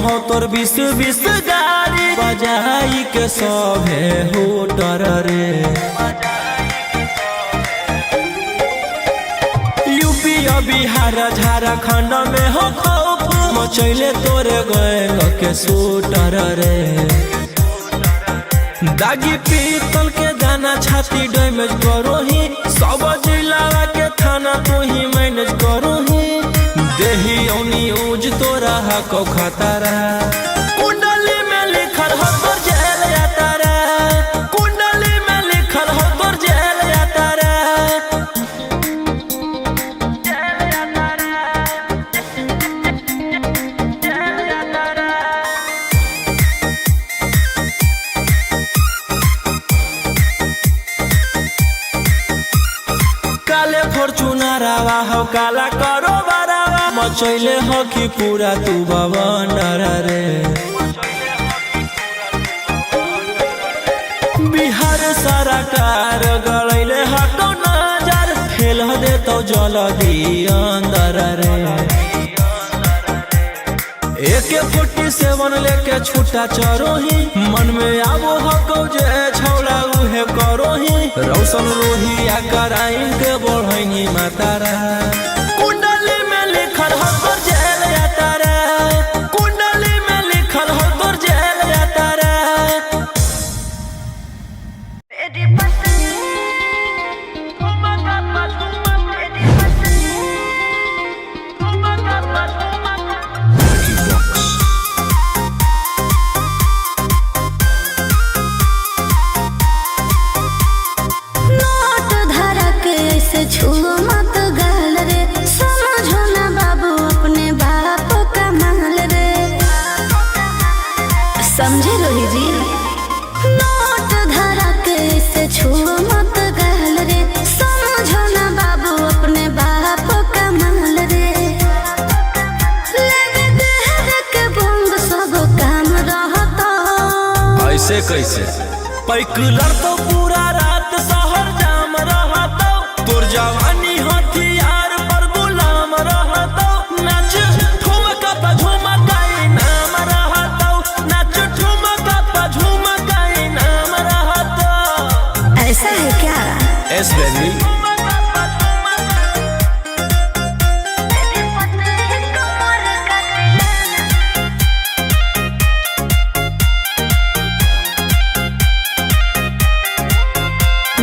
हो तोर बीस बीस गाड़ी बजाई के सभे होटर रे। यूपी और बिहार झारखंड में हो खौफ मचैले तोरे गैंग के शूटर रे। दागी पीतल के दाना छाती डैमेज करो ही, सब जिला के थाना तू ही मैनेज करो ही। देही औनी यूज तोरा हको खतरा, कुंडली में लिखल हो तोर जेल यात्रा, कुंडली में लिखल हो तोर जेल यात्रा। काले फॉर्चूनरवा हो काला करो बारावा मचैले हो कि पूरा तू बवंडर रे। बिहार सरकार गड़ैले हटो नजर फेल दे तो जल्दी अंदर रे। AK-47 लेके छूटा चरोही, मन में आवो हको जे छौड़ा उहे करोही। रौशन रोही आ कराइन के बढ़ैनी मातारा, कुंडली में लिखल हो तोर जेल यात्रा, कुंडली में लिखल हो तोर जेल यात्रा। नोट धरा के ऐसे छुओ मत गाल रे, समझो ना बाबू अपने बाप का माल रे, समझे रोही जी। नोट धरा के ऐसे छुओ मत गाल रे, समझो ना बाबू अपने बाप का माल रे। लगे देह के बंग सब काम रहता। ऐसे कैसे पैकुलर तो पूरा रात शहर जाम रहतो, तोर जवानी हथियार पर गुलाम रहतो। नाच ठुमका पा झुमका इनाम रहतो, नाच ठुमका पा झुमका इनाम रहतो। ऐसा है क्या? Yes baby.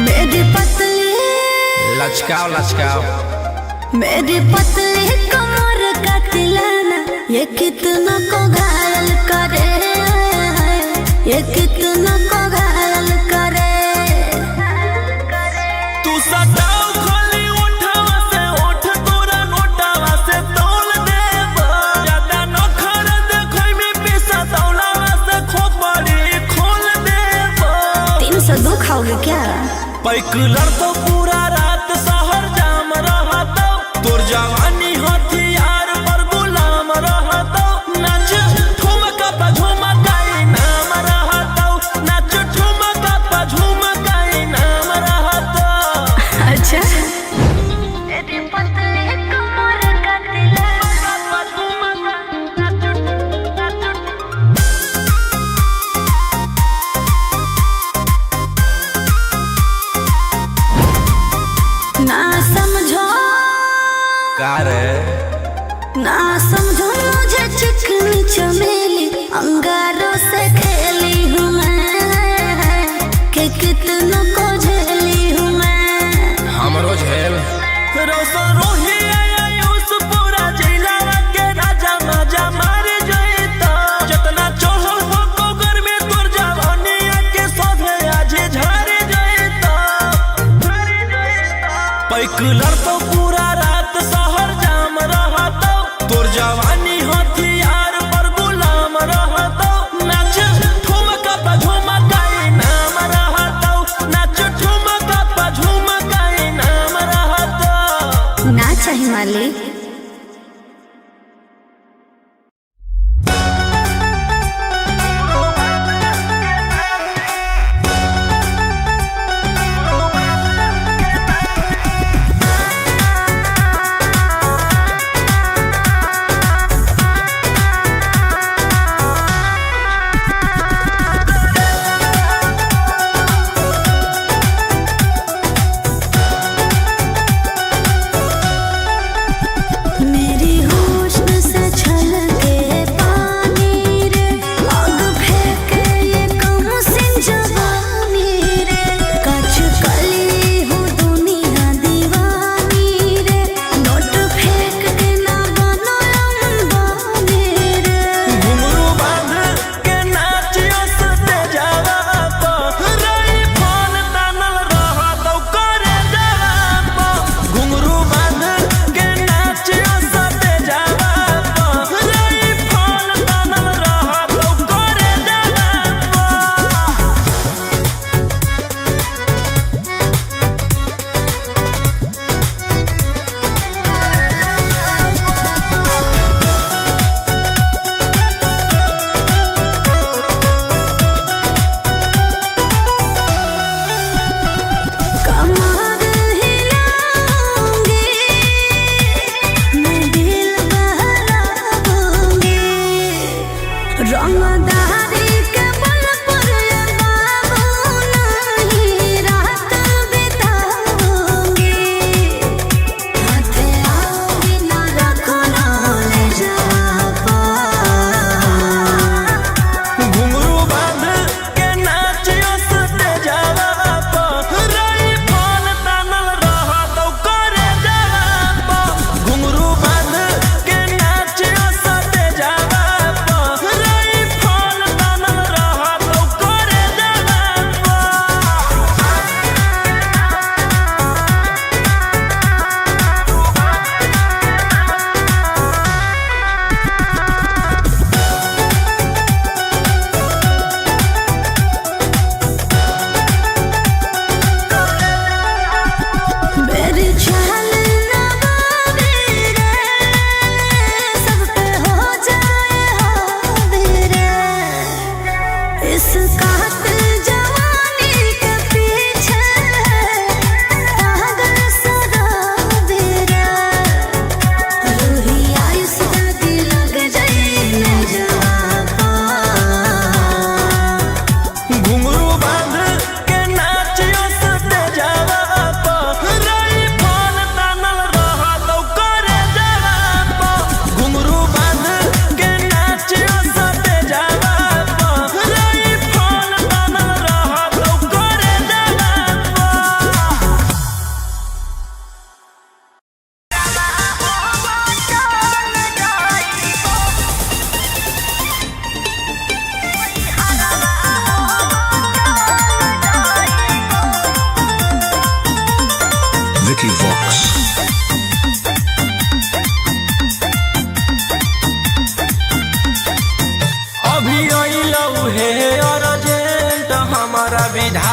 मेरी पतली लचकाओ लचकाओ मेरी पतली कमर का तिलाना, ये कितनों को घायल करे, ये कितनों को घायल करे। तू सटाओ खोली उठावा से उठ तोरा नोटावा से तोल देब, ज्यादा नखर देखै में पैसा तौलावा से खोपड़ी खोल देब। 302 खाओगे क्या? पैकुलर तो पूरा रात शहर जाम रहतो, तोर जवानी हथियार पर गुलाम रहतो। नाच ठुमका पा झुमका इनाम रहतो, नाच ठुमका पा झुमका इनाम रहतो। अच्छा। ना समझो का रे, ना समझो मुझे चिकनी चमेली, अंगारों से खेली हूँ मैं, कि कितनों को झेली हूँ मैं। हमरो झेल रोशन रोही आयुष पूरा जिला के राजा मजा मारे जइता, जतना चढ़ल हो गोगर में तोर जवानी के सभे आज झारे जइता। पैकुलर तो पूरा रात शहर जाम रहतो, तोर जवानी हथियार पर गुलाम रहतो। नाच ठुमका पा झुमका इनाम रहतो, नाच ठुमका पा झुमका इनाम रहतो। ना चाहिए मालिक।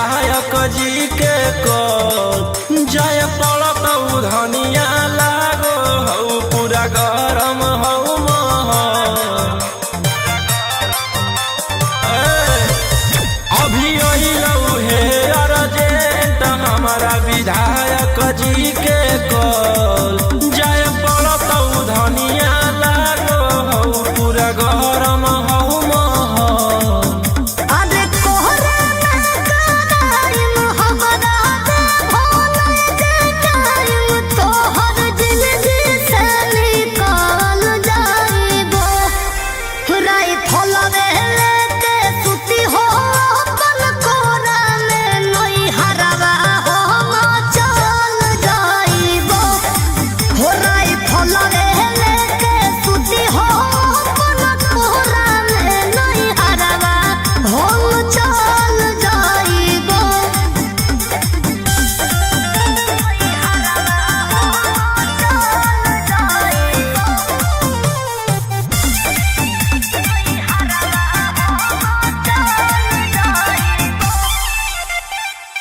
विधायक जी के कॉल, जाय पड़त धनिया लागो हौ पूरा गरम हौ महल। अभी अइलौ हे अर्जेंट हमारा विधायक जी के कॉल, जाय पड़त धनिया लागो हौ पूरा गरम हौ महल। अरे कोहरा में कराइम हमरा दे भोल जे टाइम तोहर जिंदगी से निकाल जाइबो। राइफल लेके सुती हो अपन कोरा में नई हरवा हो चल जाइबो। हो राइफल लेके सुती हो अपन कोरा में नई हरवा हो चल जाइबो।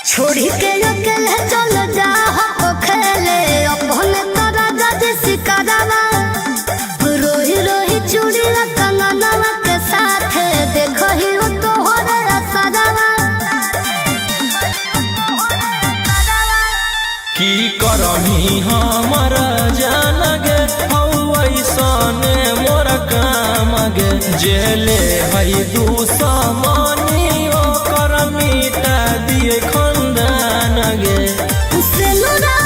छोड़ी के अकेले चल जा हो खेले अपन तोरा जज सिकरवा। रोही रोही चूड़िया कंगनवा के साथ देखो ही हो तोहरे असरवा। की करमी हमर जान गे हौ ऐसने मोर काम गे, जेले है दुश्मनी ओकर मिटा दिए खंदान गे। सिनुरा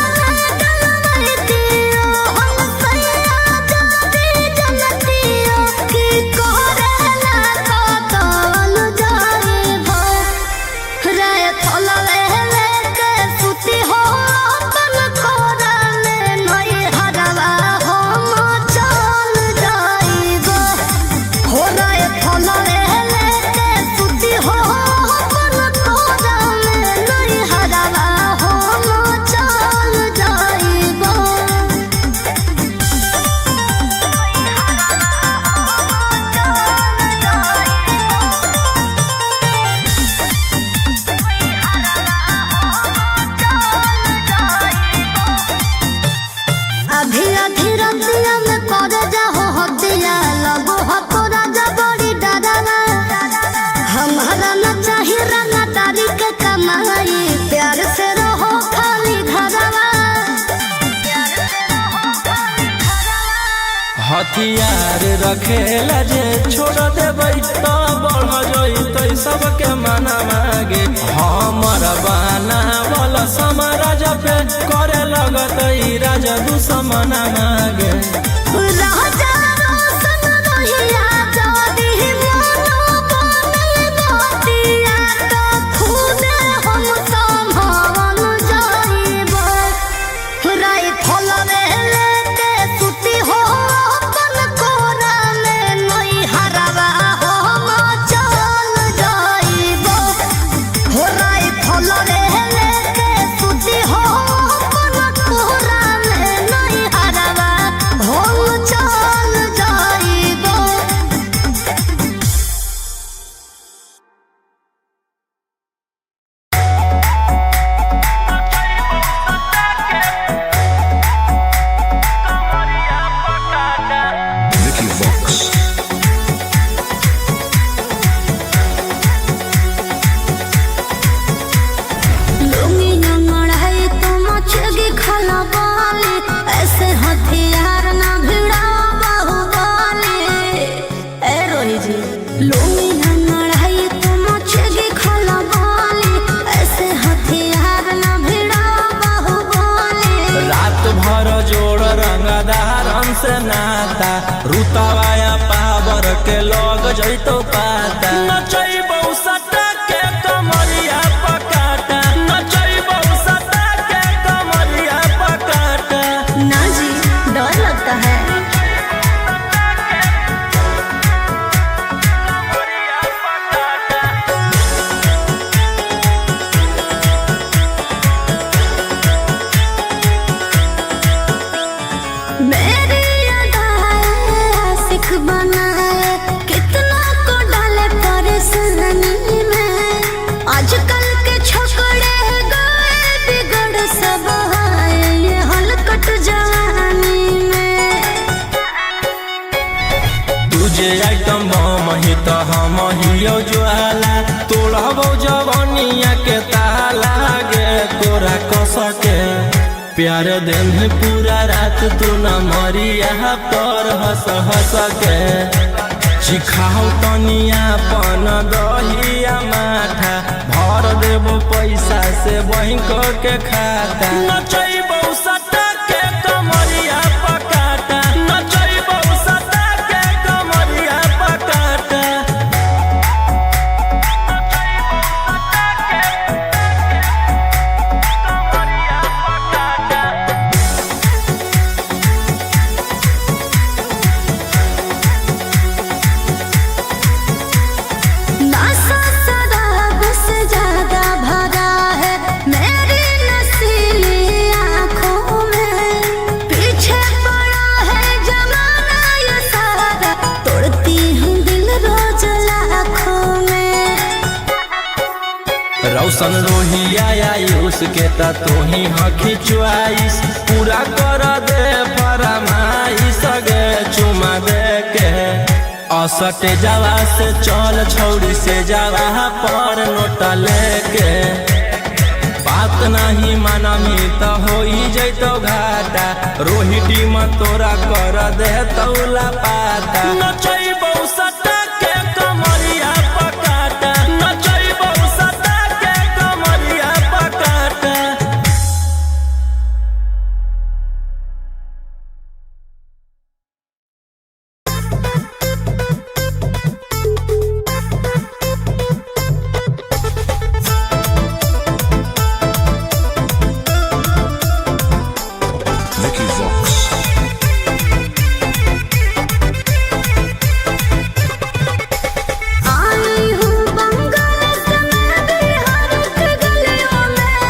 डलवतियो हम सैया जादी जनतियो की कोरेला कातल जाइबो। राय थलवे लेके सुती हो अपन कोरा में नई हरवा हम चल जाइबो। हो राय थलवे लेके सुती हो अपन कोरा में नई हरवा हम चल जाइबो। अभी अभी रतिया में कर जाहो हतिया लगो हो तोरा जबरी डरावा। हमारा न चाही रंगा तारी के कमाई प्यार से रहो खाली घरवा। हथियार रखेला जे छोड़ देबै त बढ़ जइतै सबके मना मागे, हमर बनावल समाराज पे करे लगतै राजा दुश्मन मागे। राजा रोशन रोहिया जादी मोनो बनल बतिया तो खूने हम संभावन जाइबो। राइफल लेके सुती हो अपन कोरा में नई हरवा हम चल जाइबो। हो राइफल लेके सुती हो अपन कोरा में नई हरवा हम चल प्यार देम पूरा रात तू न मरिया पर हंस हंस के। चिखाओ तनिया पन दहिया माठा, भर देबो पैसा से बैंक के खाता। नचैबौ सटा के कमरिया पकाटा, नचैबौ सटा के कमरिया पकाटा। नशा शराब से ज्यादा भरा है मेरी नशीली आंखों में, पीछे पड़ा है जमाना ये सारा, तोड़ती हूँ दिल रोज लाखों में। रौशन रोहिया आयुष के त तोही हखी चुआइस, पूरा कर दे फरमाइश गे चुमा दे के। असटे जावा से चल छौड़ी से जावा पर नोटा लेके। बात नहीं मानमी त होई जैतो घाटा, रोही टीम तोरा कर दे तौला पाता। नचैबौ सटा के कमरिया पकाटा, नचैबौ सटा के कमरिया पकाटा। Vicky Vox. आई हूँ बंगाल से मैं बिहार के गलियों में,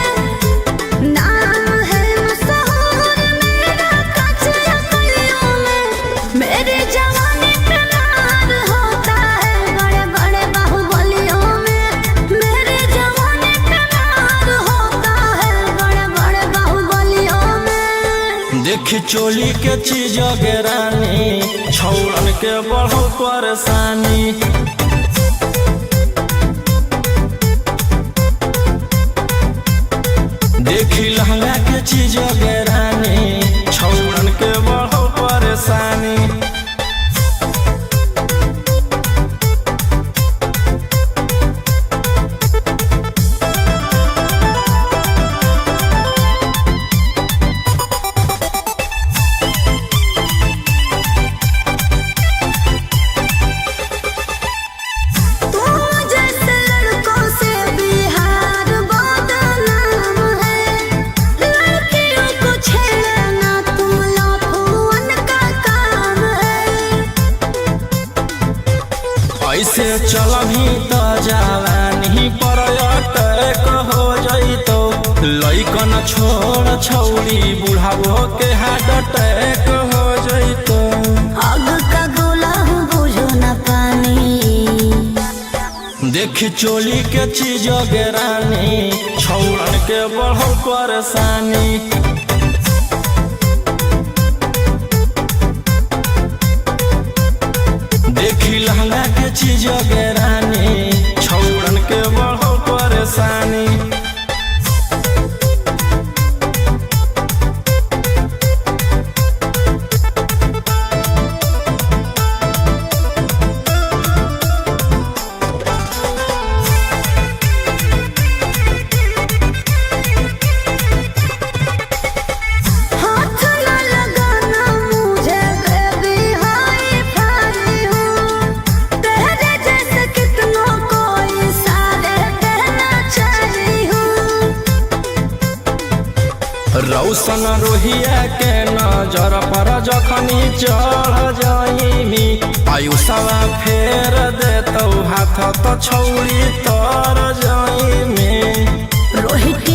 नाम है मशहूर मेरा कचरा गलियों में। मेरी जवानी पे नार होता है बड़े बड़े बाहुबलियों में, मेरी जवानी पे नार होता है बड़े बड़े बाहुबलियों में। देख चोली के चीज गे रानी, छौड़न के बढ़ो परेशानी। देखी लहंगा के चीज गे रानी, छौड़न के बढ़ो परेशानी। तुम जैसे लड़कों से बिहार बदनाम है, लड़कियों को छेड़ना तुम लाफुअन का काम है। ऐसे चलभी त जवानी पर अटैक हो जैतो, लइकन छोड़ छौड़ी बुढ़ावो के हार्ट अटैक हो जैतो। आग का गोला हूँ बुझो न पानी। देख चोली के चीज गे रानी, छौड़न के बढ़ो परेशानी। देखी लहंगा के चीज गे रानी, छौड़न के बढ़ो परेशानी। हाथ न लगाना मुझे बेबी हाय फारी हूँ, तेरे जैसे कितनों को इशारे पे नचारी हूँ। रौशन रोहिया के नजर पर जखनी चढ़ जाइमी, आयुषवा फेर देतौ हाथ त छौड़ी तर जाइमी। रोहित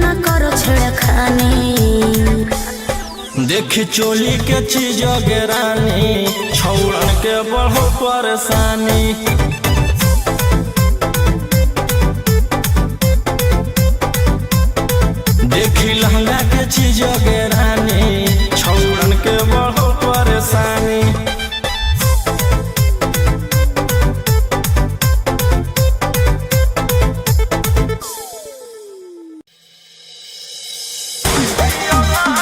न करो छेड़खानी। देख चोली के चीज गे रानी, छौड़न के बढ़ो परेशानी। देखी लहंगा के चीज गे रानी, छौड़न के बढ़ो परेशानी। Hey,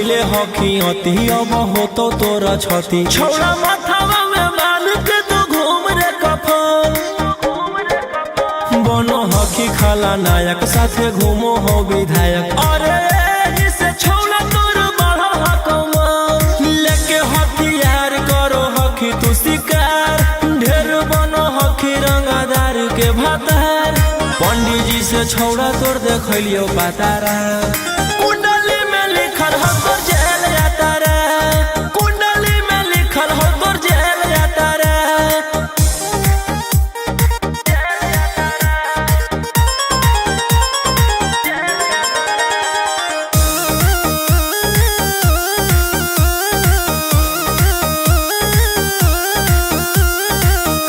कैले हखी अति, अब होतो तोरा छति। छौड़ा माथावा में बांध के तू घूम रे कफन, बनो हखी खाला नायक साथे घूमो हो विधायक। अरे एही से छौड़ा तोर बढ़ल हकमान, लेके हथियार करो हखी तू शिकार, ढेर बनो हखी रंगादार के भातार। पंडित जी से छौड़ा तोर देखलियो पातारा, कुंडली में लिखल हो तोर जेल यातारा, कुंडली में लिखल हो तोर जेल यातारा।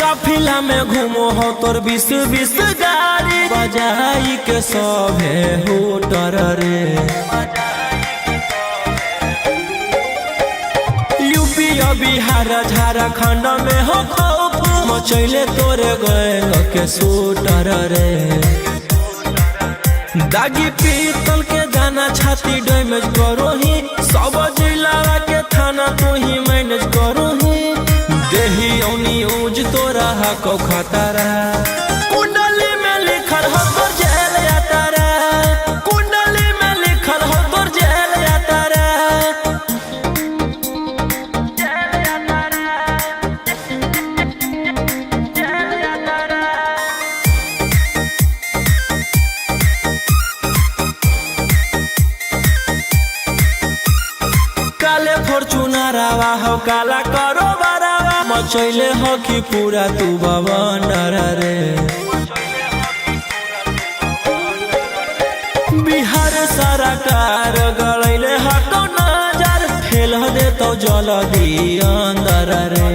काफिला में घूमो हो तोर 20-20 गाड़ी, बजाई के सभे होटर रे। यूपी और बिहार झारखंड में हो खौफ मचैले तोरे गैंग के शूटर रे। दागी पीतल के दाना छाती डैमेज करो ही, सब जिला के थाना तू ही मैनेज करो ही। देही औनी ऊज तोरा हको खतरा, कुंडली में लिखल हो तोर जेल यातारा, कुंडली में लिखल हो तोर जेल यातारा। काले फॉर्चूनरवा हो काला करो बरावा, मचैले हो कि पूरा तू बवंडर रे। बिहार सरकार गड़ैले हको नजर, फेल देतो जल्दी अंदर रे।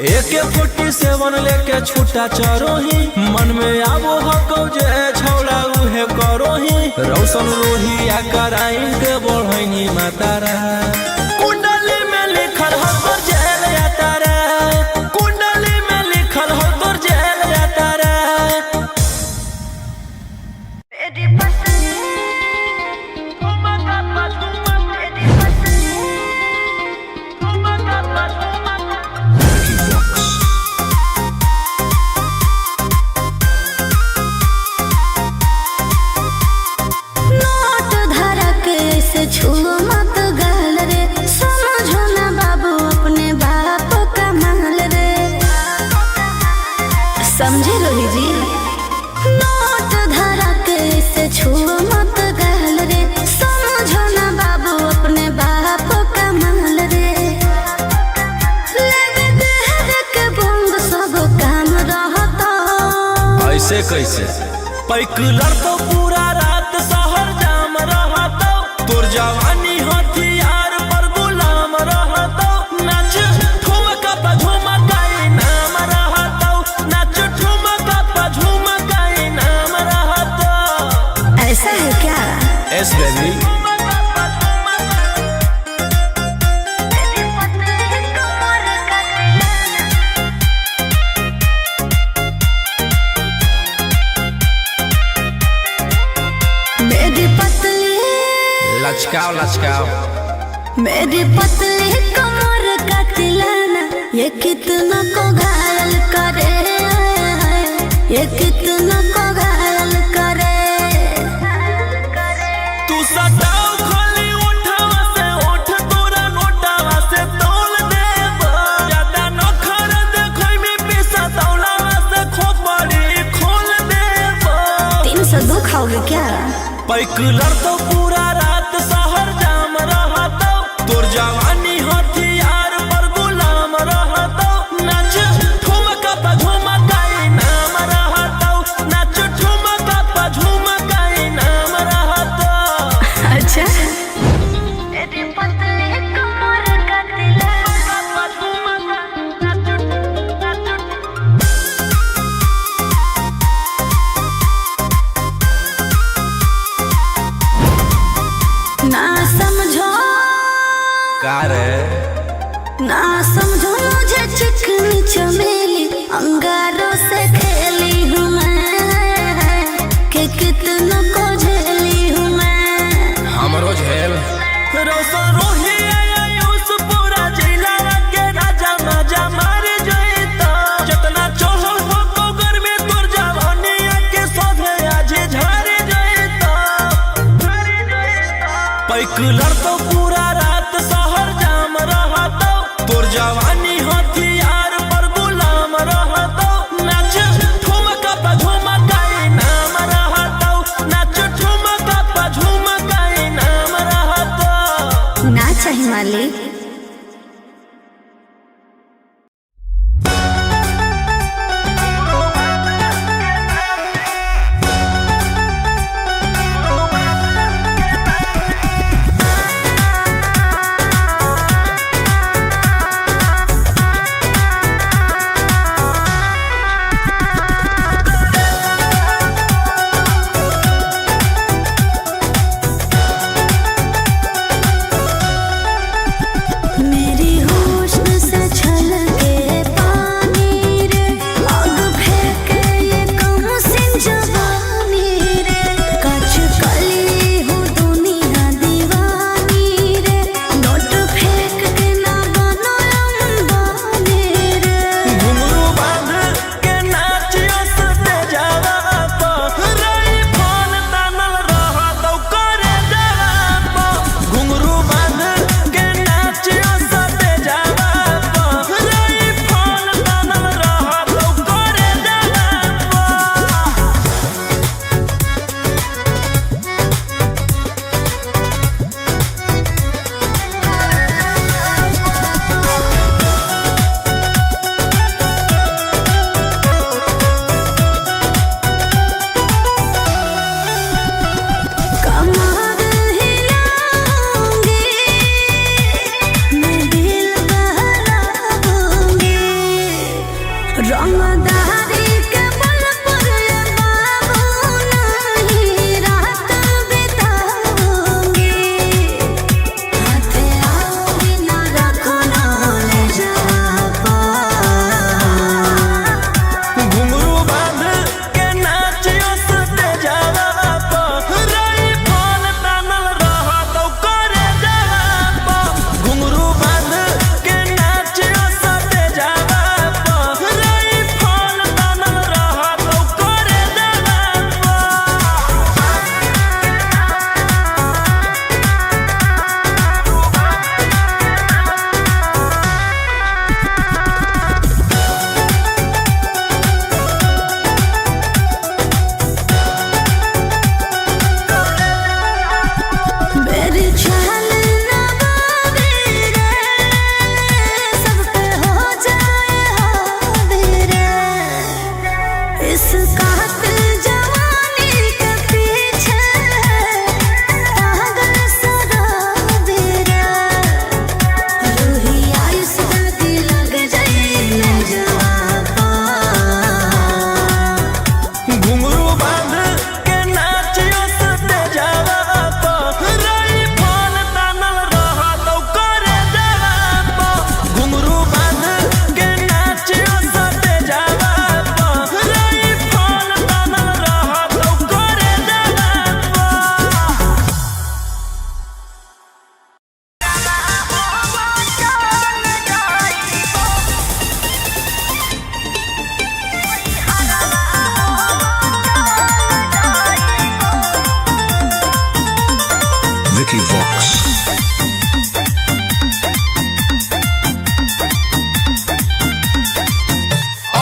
AK-47 लेके छूटा चरोही, मन में आबो हको जे छौड़ा उहे करोही। रौशन रोहिया कराइन के बढ़ैनी मातारा, कुंडली में लिखल हो तोर जेल यातारा, कुंडली में लिखल हो तोर जेल यातारा। नोट धरा के ऐसे छुओ मत गाल रे, समझो ना बाबू अपने बाप का माल रे, समझे रोही जी। नोट धरा के ऐसे छुओ मत गाल रे, समझो ना बाबू अपने बाप का माल रे। लेवे देहवे के बोंग सब काम रहता, ऐसे कैसे पैकुलर तो पूरा रात शहर जाम रहतो, तोर जवानी हथियार पर गुलाम रहतो। नाच ठुमका पा झुमका इनाम रहतो, नाच ठुमका पा झुमका इनाम रहतो। ऐसा है क्या? Yes baby. मेरी पतली लचकाओ लचकाओ, मेरी पतली कमर का तिलाना, ये कितना को घायल करे, ये कितना को घायल करे। तू सटाओ खाली उठावा से उठ, तोरा नोटावा से तोल देब, ज्यादा नखर देखै में पैसा तौलावा से खोपड़ी खोल देब। 302 खाओगे क्या? पैकुलर तो पूरा रात शहर जाम रहतो, तोर जवानी हथियार पर गुलाम रहतो। नाच ठुमका पा झुमका इनाम रहतो, नाच ठुमका पा झुमका इनाम रहतो। अच्छा। ना समझो का रे, ना समझो मुझे चिकनी चमेली, अंगारों से खेली हूँ मैं, कि कितनों को झेली हूँ मैं। हमरो बुझेल। रोशन रोहिया आयुष पूरा जिला के राजा मजा मार जइता। जितना चढ़ल हो तो गर्मी तोर जवानिया के सोधे आज झाड़ जइता। पैक लड़तो पूरा रात शहर जाम रहतो, तोर जवानी हथियार पर गुलाम रहतो। नाच ठुमका पा झुमका इनाम रहतो, नाच ठुमका पा झुमका इनाम रहतो। ना चाही मालिक। मेरी हुस्न से छलके पानी रे, आग फेंके ये कम सिंह जवानी रे, कच कली हूँ दुनिया दीवानी रे, नोट फेंक के ना बनो अंबानी रे। घुंघरू बांध के नाचियो सटे जावा प, रई फोन तानल रहतौ करे जावा प। घुंघरू बांध के नाचियो सटे जावा प, रई फोन तानल रहतौ करे जावा प। कमर हिलाऊंगी मैं, दिल बहलाऊंगी, रंगदारी के बल पर ये बाबू नहीं रात बिताऊंगी, हाथ आऊंगी ना रखो ना ले जा पा। घुंघरू बांध के नाचियो सटे जावा प, रई फोन तानल रहतौ करे जावा प। घुंघरू बांध के नाचियो सटे जावा प, रई फोन तानल रहतौ करे जावा प। मेरी चाल ना बाबे रे, सब पे हो जाए हावी रे, इस कातिल जवानी के पीछे पागल सराबी रे, रूही आयुष दिल की लग जाए न जवाब। घुंघरू बांध के नाचियो सटे जावा प, रई फोन तानल रहतौ करे जावा प। घुंघरू बांध के नाचियो सटे जावा प, रई फोन तानल रहतौ करे जावा प। Vicky Vox.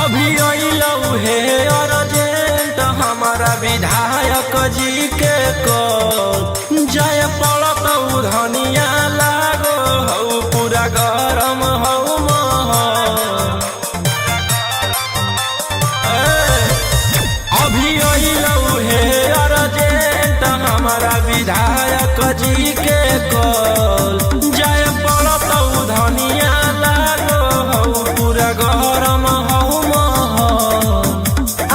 अभी अइलौ हे अर्जेंट हमारा विधायक जी के कॉल, जाय पड़त धनिया लागो हौ पूरा गरम हौ महल। ए, अभी अइलौ हे अर्जेंट हमारा विधायक जी के कॉल, जाय पड़त धनिया लागो हौ पूरा गरम हौ महल।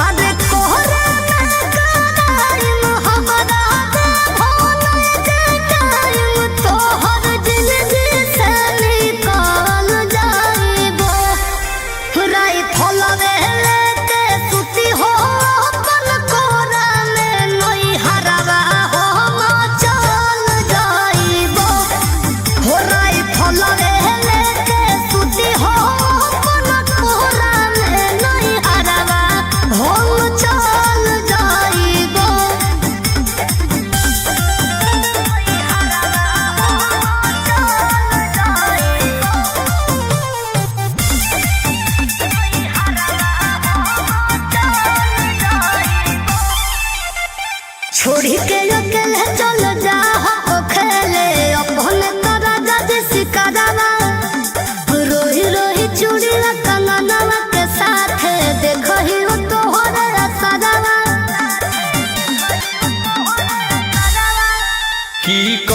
अरे कोहरा ना कराइम हमरा दे भोल जे टाइम तोहर जिंदगी से निकाल जाइबो, राई फलवे लेके सुती हो अपन कोरा में नई हरवा हो चल जाइबो।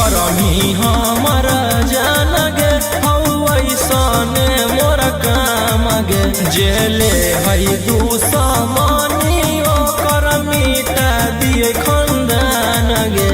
करमी हमर जान गे, हौ ऐसने मोर काम गे। जेले हई दुश्मनी ओकर मिटा दिए खंदान गे।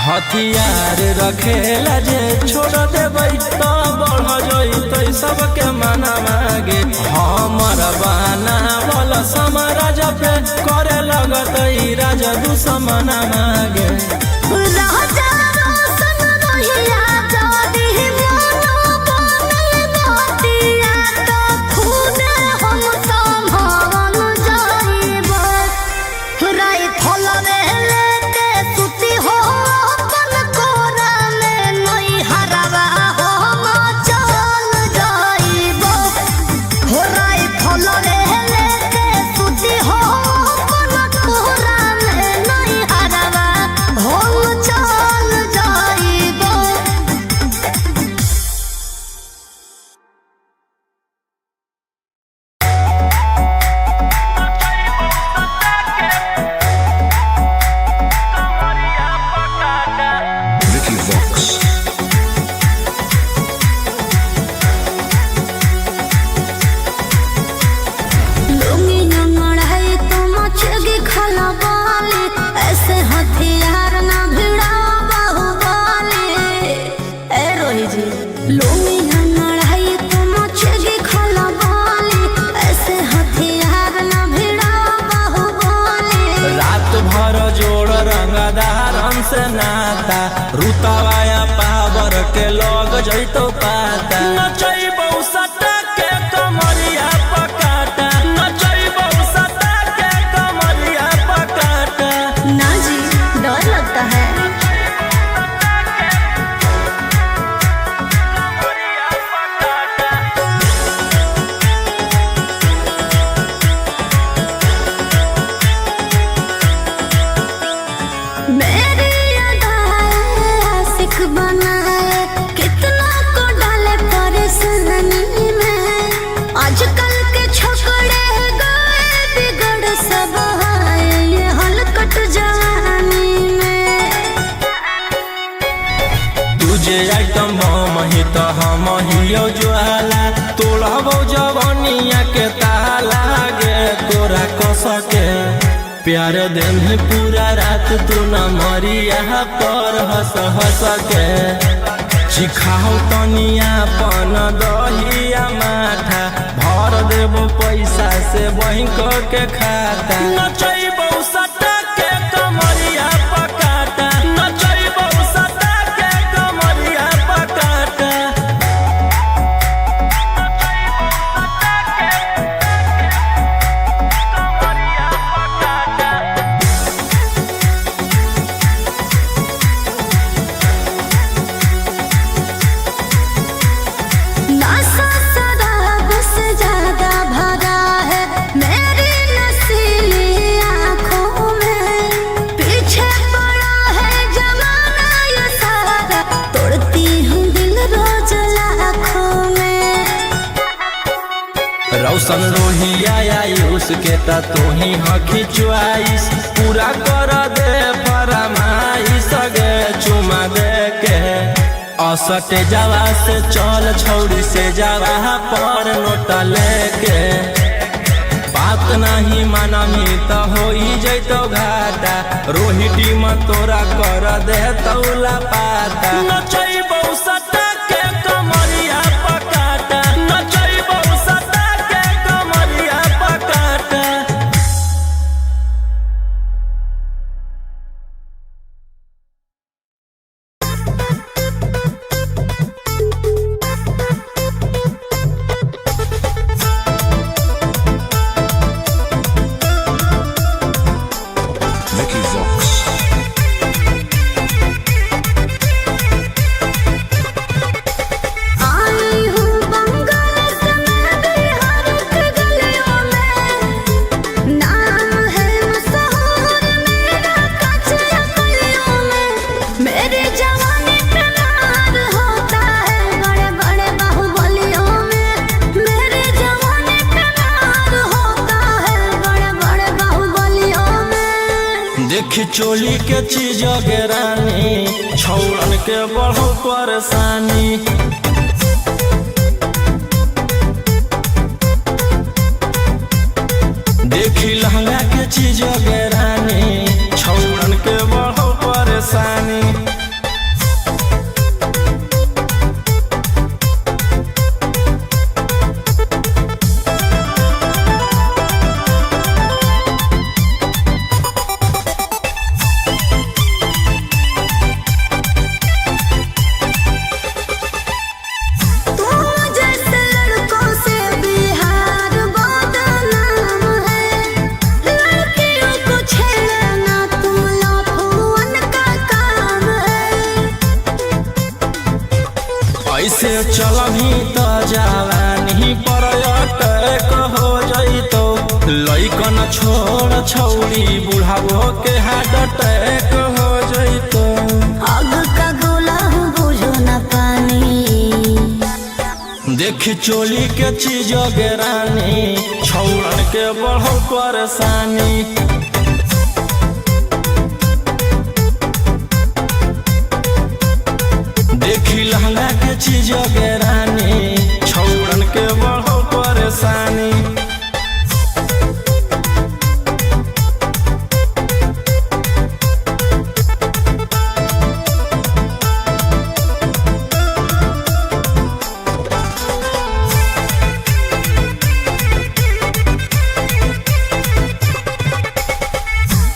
हथियार रखेला जे छोड़ देबै त बढ़ जइतै सबके मना मागे। हमर बनावल समराज पे करे लगतै राजा दुश्मन मागे। Vicky Vox. ऐसे हथियार ना भिड़ाओ बाहुबली। ए रोही जी लोमी लड़ाई तो मचेगी खलबली, ऐसे हथियार ना भिड़ाओ बाहुबली। रात भर जोड़ रंगदारन से नाता, रुतवाया पावर के लग जइतो पाता। नचैबौ सटा के कमरिया पकाटा, नचैबौ सटा के कमरिया पकाटा। ना जी डर लगता है। मेरी अदाएं आशिक बनाए, कितना को डाले परेशानी में। आजकल के छोकरे गए बिगड़ सब आए ये हलकट जवानी में। तुझे आइटम बम ही तो हम हियो ज्वाला, तोड़बौ जवनिया के ताला गे। तोरा कसके प्यार देह पूरा रात तू न मरिया पर हंस हंस के। चिखाओ तनिया पन दहिया माथा, भर देबो पैसा से बैंक के खाता। नचैबौ सटा के कमरिया पकाटा, नचैबौ सटा के कमरिया पकाटा। नशा शराब से ज्यादा भरा है मेरी नशीली आंखों में, पीछे पड़ा है जमाना ये सारा, तोड़ती हूँ दिल रोज लाखों में। रौशन रोहिया आयुष के त तोही हखी चुआइस, पूरा कर दे फरमाइश गे चुमा दे के। असटे जावा से चल छौड़ी से जावा पर नोटा लेके। बात बात नहीं मानमी त होई जैतो घाटा, रोही टीम तोरा कर दे तौला पाता। नचैबौ सटा के कमरिया पकाटा, नचैबौ सटा के कमरिया पकाटा। Vicky Vox. आई हूँ बंगाल से मैं बिहार के गलियों में, नाम है मशहूर मेरा कचरा गलियों में। मेरी जवानी पे नार होता है बड़े बड़े बाहुबलियों में, मेरी जवानी पे नार होता है बड़े बड़े बाहुबलियों में। देख चोली के चीज गे रानी, छौड़न के बढ़ो परेशानी। देखी लहंगा के चीज गे रानी, छौड़न के बढ़ो परेशानी। तुम जैसे लड़कों से बिहार बदनाम है, लड़कियों को छेड़ना तुम लाफुअन का काम है। ऐसे चलभी त जवानी पर अटैक हो जैतो, लइकन छोड़ छौड़ी बुढ़ावो के हार्ट अटैक हो जैतो। आग का गोला हूँ बुझो न पानी, देख चोली के चीज गे रानी, छौड़न के बढ़ो परेशानी। देखी लहंगा के चीज गे रानी, छौड़न के बढ़ो परेशानी।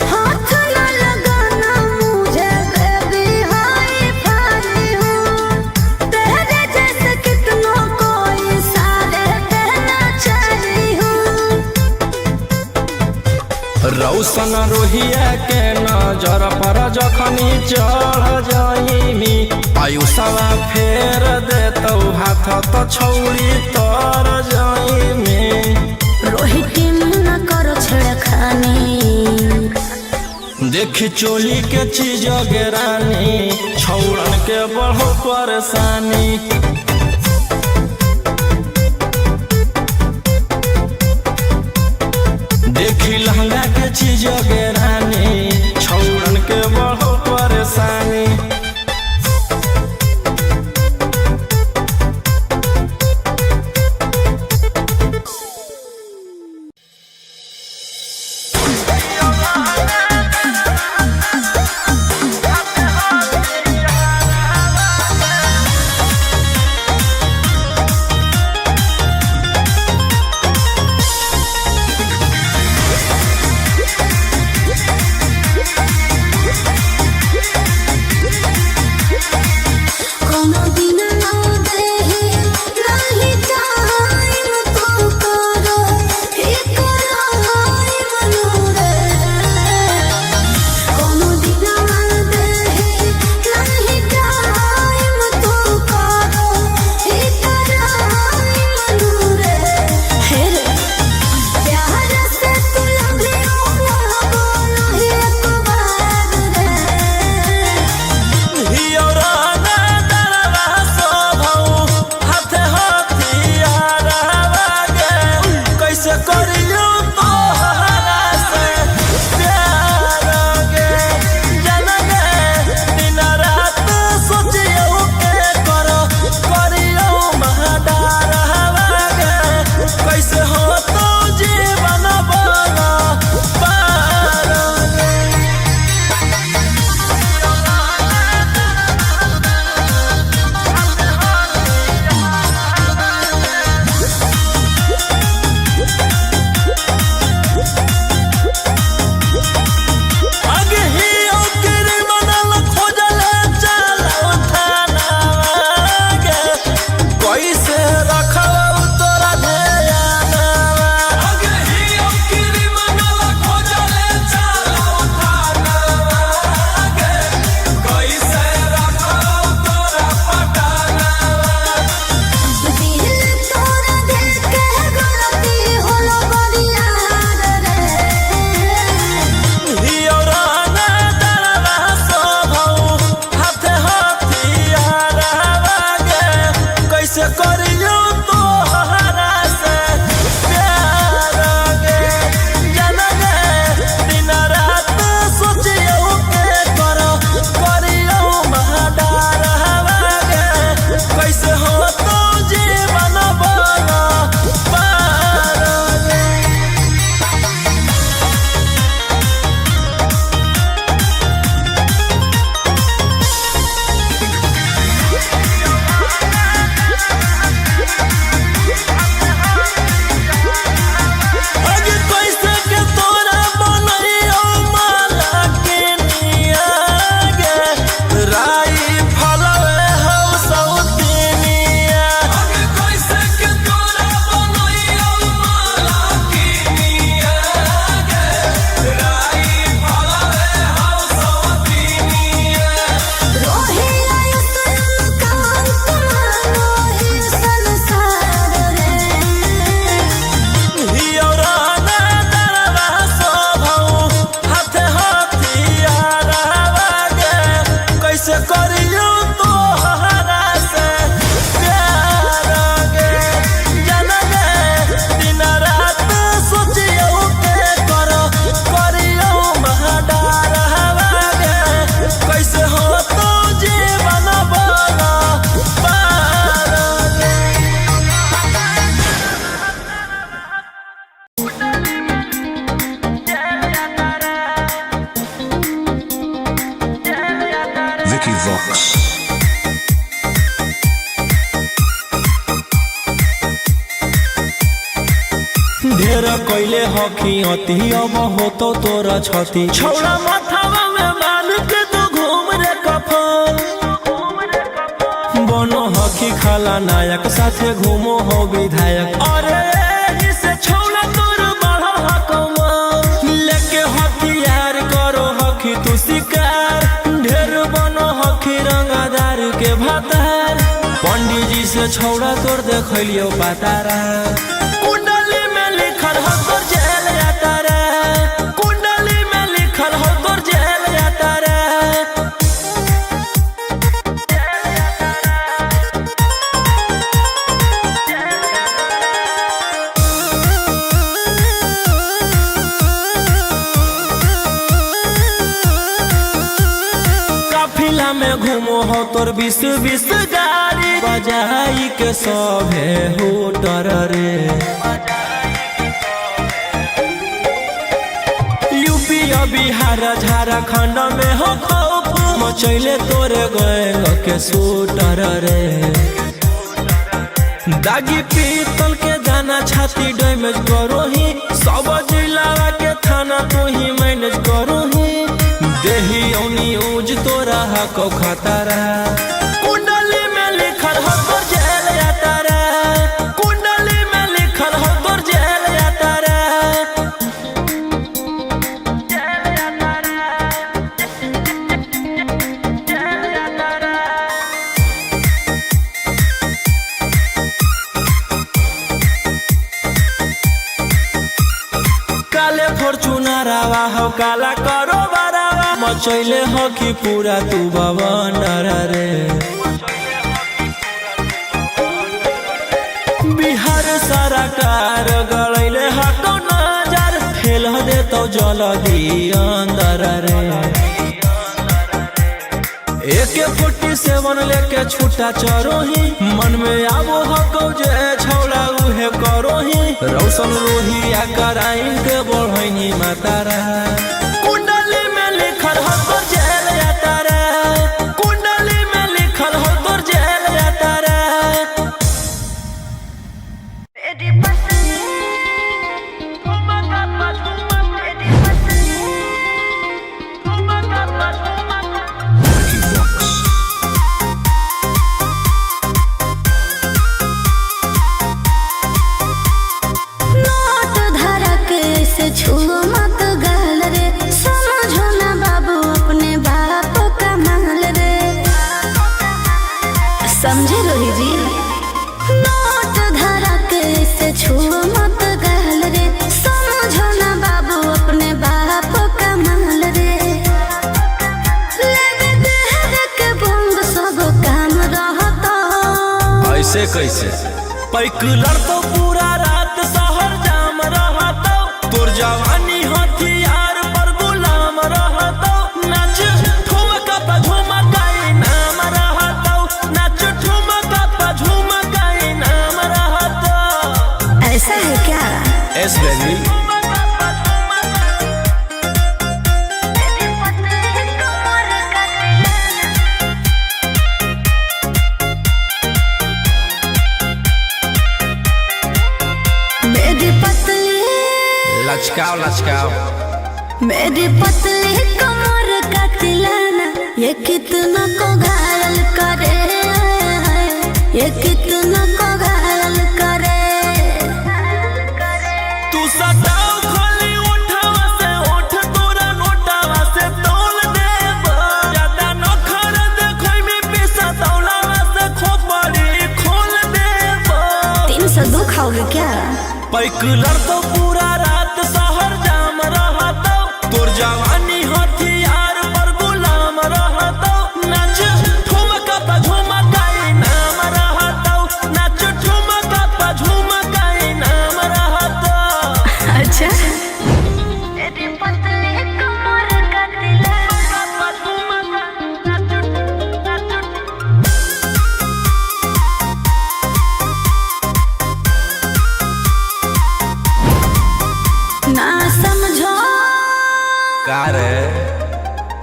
हाथ न लगाना मुझे बेबी हाय फारी हूँ, तेरे जैसे कितनों को इशारे पे नचारी हूँ। रौशन रोहिया के नजर पर जखनी चढ़ जाइमी, आयुषवा फेर देतौ हाथ त छौड़ी तर जाइमी। रोहित न करो छेड़खानी, देख चोली के चीज गे रानी, छौड़न के बढ़ो परेशानी। देखी लहंगा के चीज गे रानी, छौड़न के बढ़ो परेशानी। Thank Vox. ढेर कैले हकी अति अब होतो तोरा छति छौड़ा माथावा में बांध के तू घूम रे कफन बनो हकी खाला नायक साथे घूमो हो विधायक। अरे एही से छौड़ा तोर बढ़ल हकमा लेके हथियार करो हकी तू शिकार ढेर बनो हकी रंगादार के भातार पंडित जी से छौड़ा तोर देखलियो पातारा कुंडली में लिखल हो तोर जेल यातारा कुंडली में लिखल हो तोर जेल यातारा। काफिला में घूमो हो तोर बीस बीस गाड़ी बजाई के सभे होटर रे यूपी और बिहार झारखंड में हो खौफ मचैले तोरे गैंग के शूटर रे दागी पीतल के दाना छाती डैमेज करो ही सब जिला के थाना तू ही मैनेज करो ही देही औनी ऊज तोरा हको खतरा कुंडली में लिखल हो तोर जेल यातारा कुंडली में लिखल हो तोर जेल यातारा। काले फॉर्चूनरवा हो काला करो बरावा मचैले हो कि पूरा तू बवंडर रे बिहार सरकार गड़ैले हको नजर फेल दे तो जल्दी अंदर रे AK-47 लेके छूटा चरोही मन में आबो हको जे छौड़ा उहे करोही रौशन रोही आ कराइन के बढ़ैनी मातारा कुंडली में लिखल हो तोर जेल यातारा कुंडली में लिखल हो तोर जेल यातारा। Vicky Vox. Note धरा के से छुओ मत गाल रे समझो ना बाबू अपने बाप का माल रे समझे रोही जी नोट धरा के से छुओ मत गाल रे समझो ना बाबू अपने बाप का माल रे लेवे देह के बोंग सब काम रहता। ऐसे कैसे पैकुलर तो पूरा रात शहर जाम रहतो तोर जवानी हथियार पर गुलाम रहतो नाच ठुमका पा झुमका इनाम रहतो नाच ठुमका पा झुमका इनाम रहतो। ऐसा है क्या? एस बेबी मेरी पतली लचकाओ लचकाओ मेरी पतली कमर का तिलाना ये कितना को घायल करे ये कितना को घायल करे। तू सटाओ खोली उठावा से उठ तोरा नोटावा से तोल देब ज्यादा नखर देखै में पैसा तौलावा से खोपड़ी खोल देब। 302 खाओगे क्या? पैकुलर तो पूरा रात शहर जाम रहतो तोर जवानी हथियार पर गुलाम रहतो नाच ठुमका पा झुमका इनाम रहतो नाच ठुमका पा झुमका इनाम रहतो। अच्छा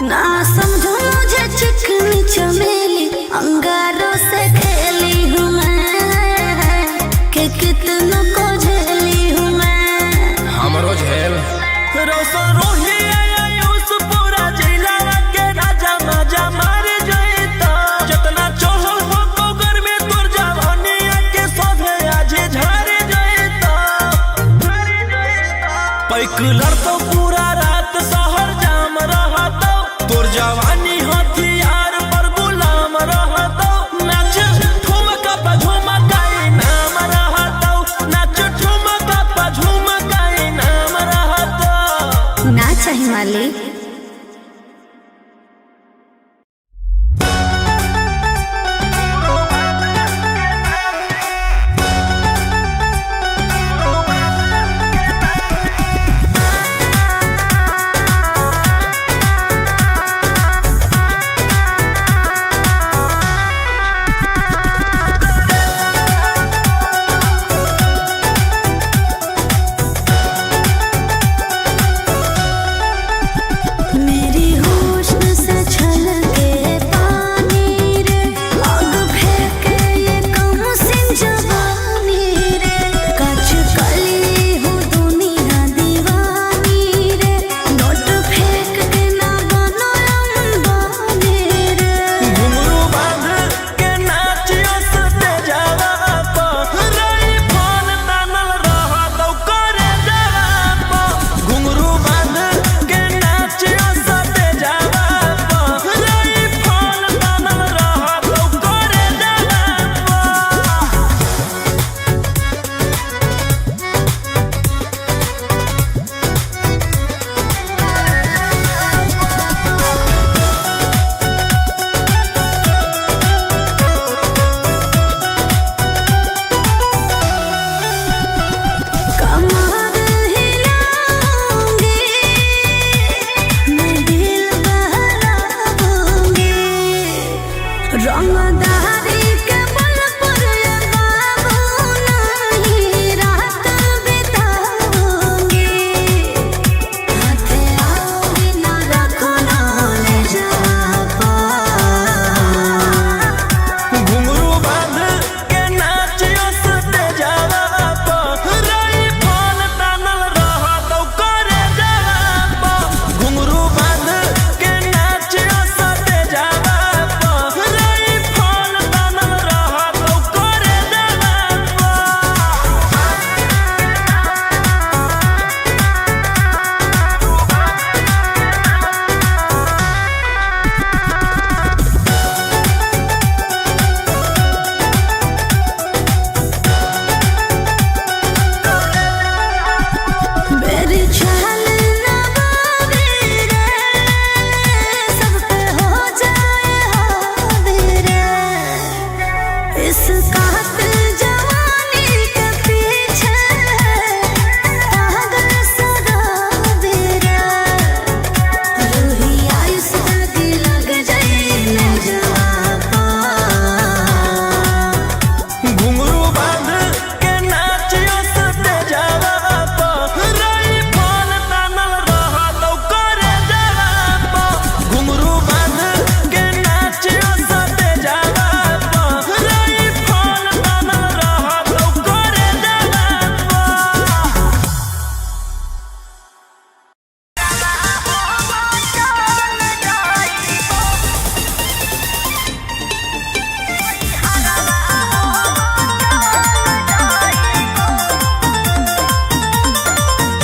ना समझो मुझे चिकनी चमेली, अंगारों से खेली हूँ मैं, कि कितनों को झेली हूँ मैं। हमरो झेल रोशन रोही आयुष पूरा जिला के राजा माजा मार जइता। जितना चढ़ल हो गोगर में तोर जवानी के सभे आज झाड़ जइता। पैकुलर तो पूरा रात शहर जाम रहतो, तोर जवानी हथियार पर गुलाम रहतो। नाच ठुमका पा झुमका इनाम रहतो, नाच ठुमका पा झुमका इनाम रहतो। ना चाहिए मालिक। मेरी होश से छलके पानी रे, आग फेंके ये कम सिंह जवानी रे, कच कली हूँ दुनिया दीवानी रे, नोट फेंक के ना बनो अंबानी रे। घुंघरू बांध के नाचियो सटे जावा प, रई फोन तानल रहतौ करे जावा प। घुंघरू बांध के नाचियो सटे जावा प, रई फोन तानल रहतौ करे जावा प। कमर हिलाऊंगी मैं, दिल बहलाऊंगी, रंगदारी के बल पर ये बाबू नहीं रात बिताऊंगी, हाथ आओगी ना रखो ना ले जा पा। घुंघरू बांध के नाचियो सटे जावा प, रई फोन तानल रहतौ करे जावा प। घुंघरू बांध के नाचियो सटे जावा प, रई फोन तानल रहतौ करे जावा प। मेरी चाल ना बाबी रे, सब पे हो जाए हावी रे, इस कातिल जवानी के पीछे पागल सराबी रे, रूही आयुष की लग जाए न जवाबा। घुंघरू बांध के नाचियो सटे जावा प, रई फोन तानल रहतौ करे जावा प। घुंघरू बांध के नाचियो सटे जावा प, रई फोन तानल रहतौ करे जावा प।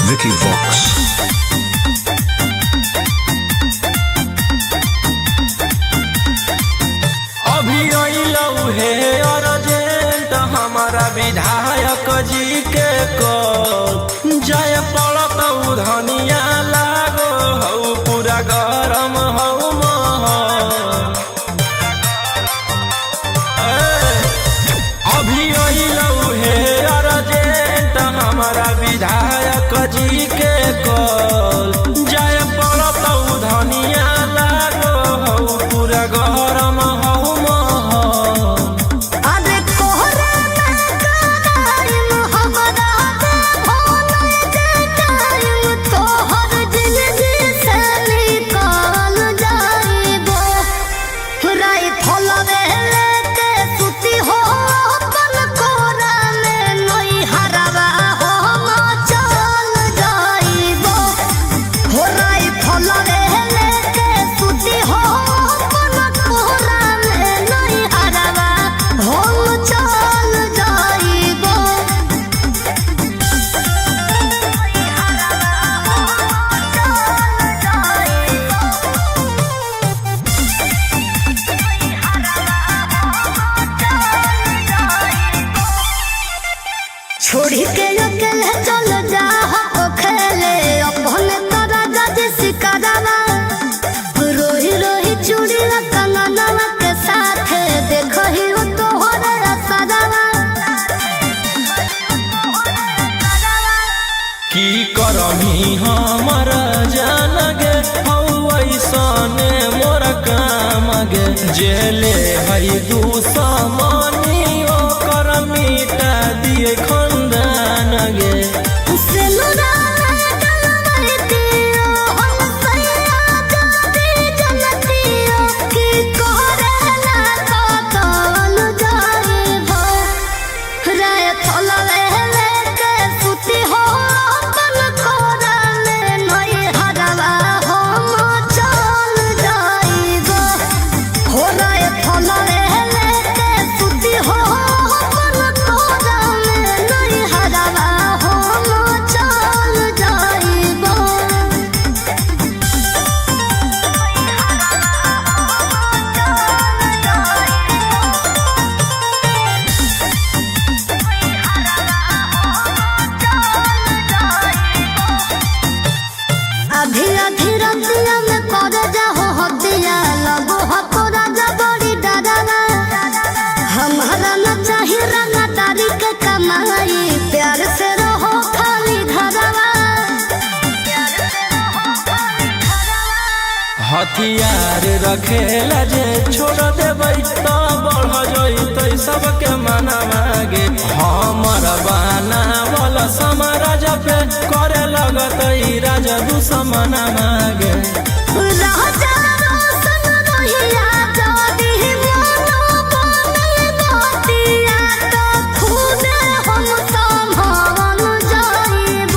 Vicky Vox. अभी अइलौ हे अर्जेंट हमारा विधायक जी के कॉल, जय पड़त धनिया लागो हौ पूरा गरम हौ महल। ए, अभी अइलौ हे अर्जेंट हमारा विधायक जी के कॉल, जय पड़त धनिया लागो हौ पूरा गरम हौ महल। अरे कोहरा में कराई मोहब्बत भोले के। जेले हई दू समानी ओकर मिटा दिए खंदान गे। आधी आधी रतिया में कर जाहो हतिया लगो हको राजा बड़ी डरावा। हमारा न चाही रंगा तारी के कमाई, प्यार से रहो खाली घरवा। हथियार रखेला जे छोड़ देबै त बढ़ जइतै सबके मनावा गे। हमर बनावल समाराज पे करे लगतै राजा दुश्मनावा गे। राजा रोशन रोहिया जादी मोनो बनल बतिया तो खुद हम संभावन जाइब।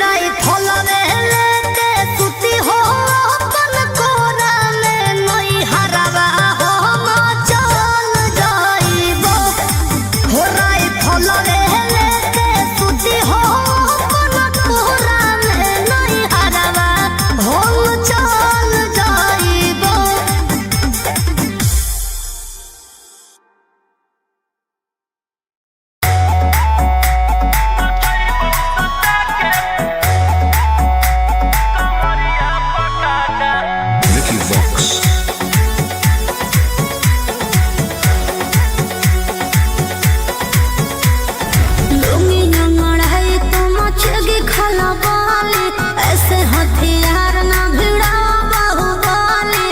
राई फलवे लेके सुती हो अपन कोरा में नई हरवा हम चल जाइब। हो राई फलवे लेके सुती हो अपन कोरा में नई हरवा हम चल जाइब। Vicky Vox. लुंगी अंगड़ाई तो मचेगी खलबली, ऐसे हथियार ना भिड़ाओ बाहुबली।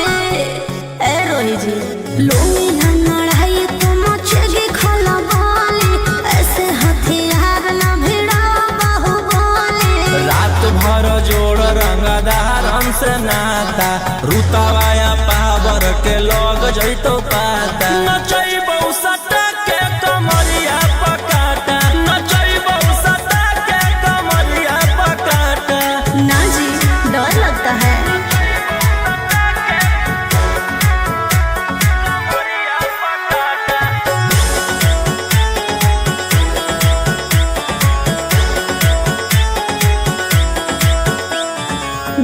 ए रोही जी, लुंगी अंगड़ाई तो मचेगी खलबली, ऐसे हथियार ना भिड़ाओ बाहुबली। रात भर जोड़ रंगदारन से नाता, रुतवाया पावर के लग जइतो पाता। नचैबौ सटा के कमरिया पकाटा, नचैबौ सटा के कमरिया पकाटा। ना जी, डर लगता है।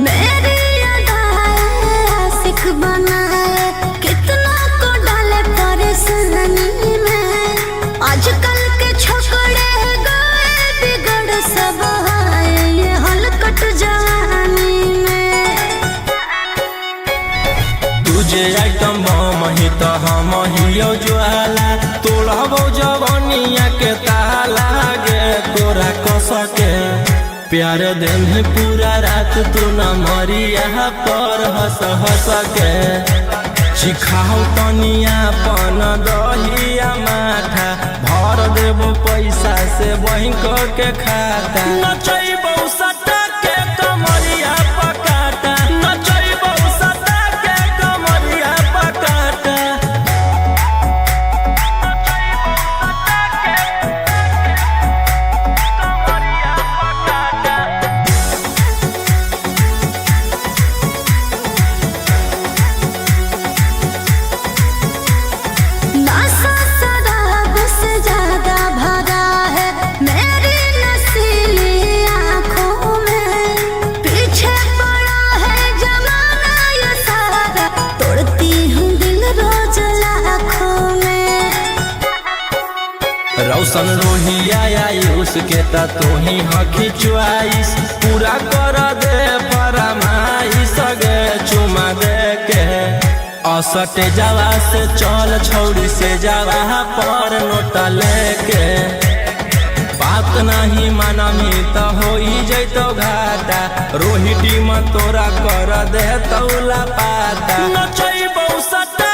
मेरी अदाएं आशिक बनाए, कितना को डाले परेशानी में। आजकल के छोकरे गए बिगड़ सब आए, ये हलकट जवानी में। तुझे आइटम बम ही त हम हियो ज्वाला, तोड़बौ जवनिया के ताला गे। तोरा कसके प्यार देह पूरा रात तू न मरिया पर हंस हंस के। चिखाओ तनिया पन दहिया माठा, भर देबो पैसा से बैंक के खाता। नचैबौ सटा के कमरिया पकाटा, नचैबौ सटा के कमरिया पकाटा। नशा शराब से ज्यादा भरा है मेरी नशीली आंखों में, पीछे पड़ा है जमाना ये सारा, तोड़ती हूँ दिल रोज लाखों में। रौशन रोहिया आयुष के त तोही हखी चुआइस, पूरा कर दे फरमाइश गे चुमा दे के। असटे जावा से चल छौड़ी से जावा पर नोटा लेके। बात नहीं मानमी त होई जैतो घाटा, रोही टीम तोरा कर दे तौला पाता। नचैबौ सटा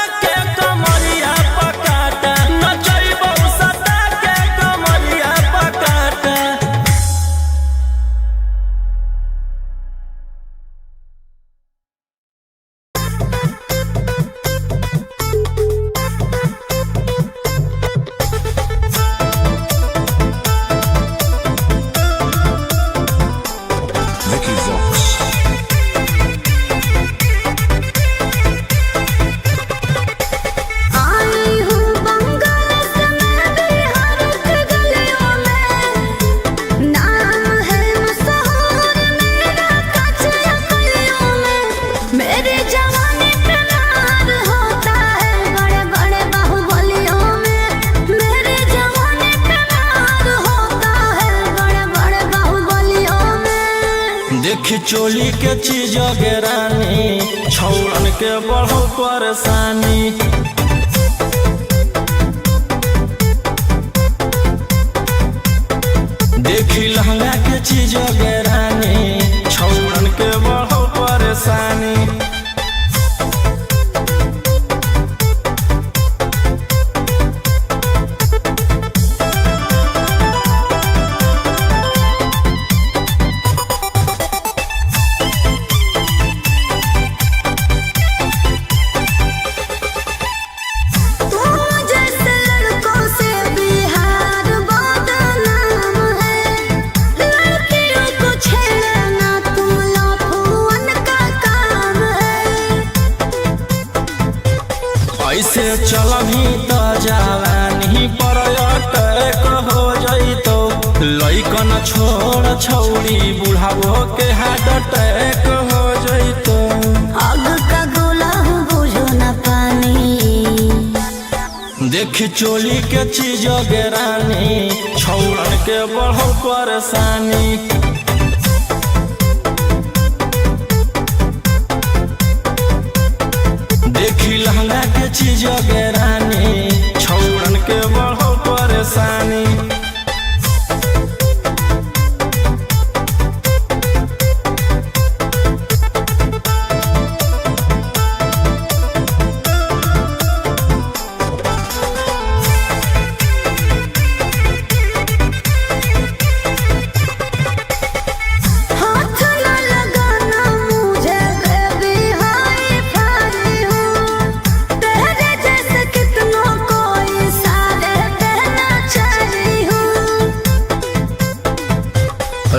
चोली के चीज गेरानी, छौड़न के बढ़ो परेशानी। देखी लहंगा के चीज गेरानी, छौड़न के बढ़ो परेशानी। तुम जैसे लड़कों से बिहार बदनाम है, लड़कियों को छेड़ना तुम लाफुअन का काम है। ऐसे चलभी त जवानी पर अटैक हो जइतो, लइकन छोड़ छौड़ी बुढ़ावो के हार्ट अटैक हो जइतो। आग का गोला हूँ बुझो न पानी। देखी चोली के चीज गेरानी, छौड़न के बढ़ो परेशानी। देखी लहंगा के चीज गेरानी, छौड़न के बढ़ो परेशानी। हाथ न लगाना मुझे बेबी हाय फारी हूँ, तेरे जैसे कितनों को इशारे पे नचारी हूँ।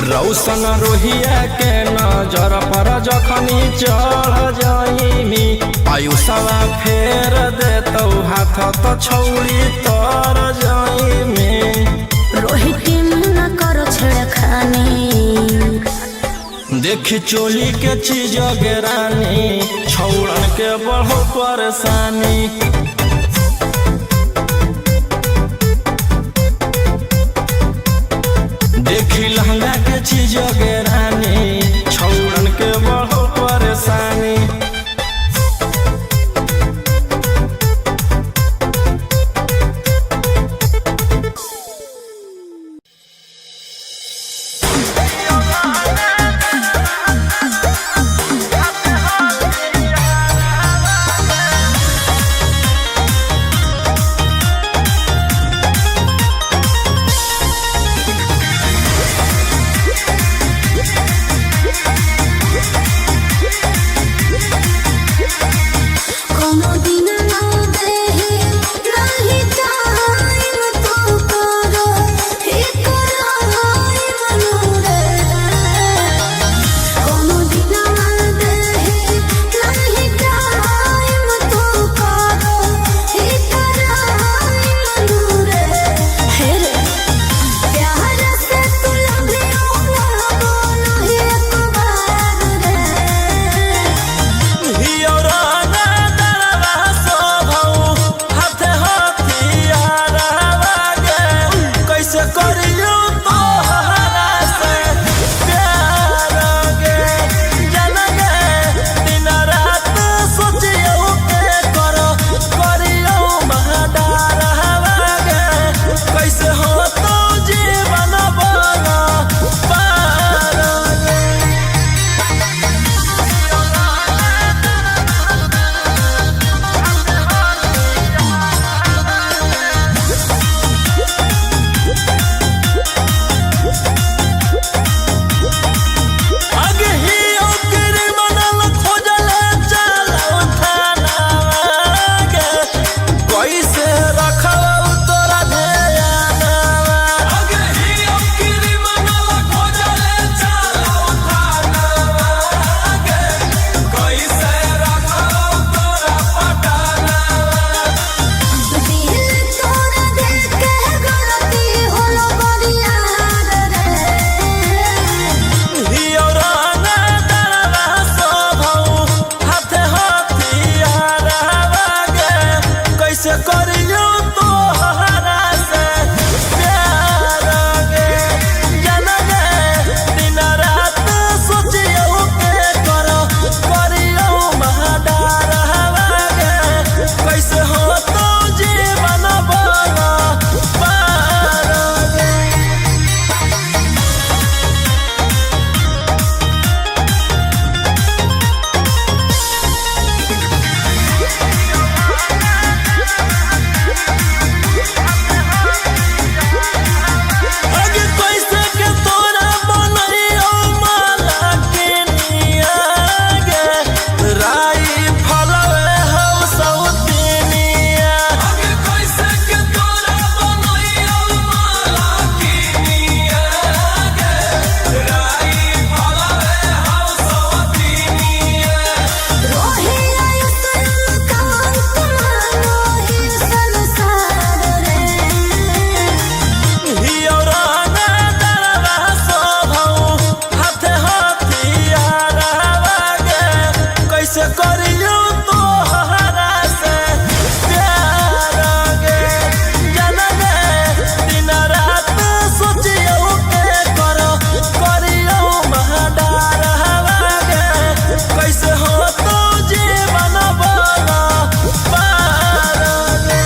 रौशन रोहिया के नजर पर जखनी चढ़ जाइमी, आयुषवा फेर देतौ हाथ त छौड़ी तर जाइमी। रोहित न करो छेड़खानी। देखी चोली के चीज गेरानी, छौड़न के बढ़ो परेशानी। देखी लहंगा के चीज गेरानी, छौड़न के बढ़ो परेशानी। Thank करियो तोहरा से प्यार गे। जनने दिन रात सोचियो के करो करियो महाडार हवा गे। कैसे हो तो जीवन बना पार गे।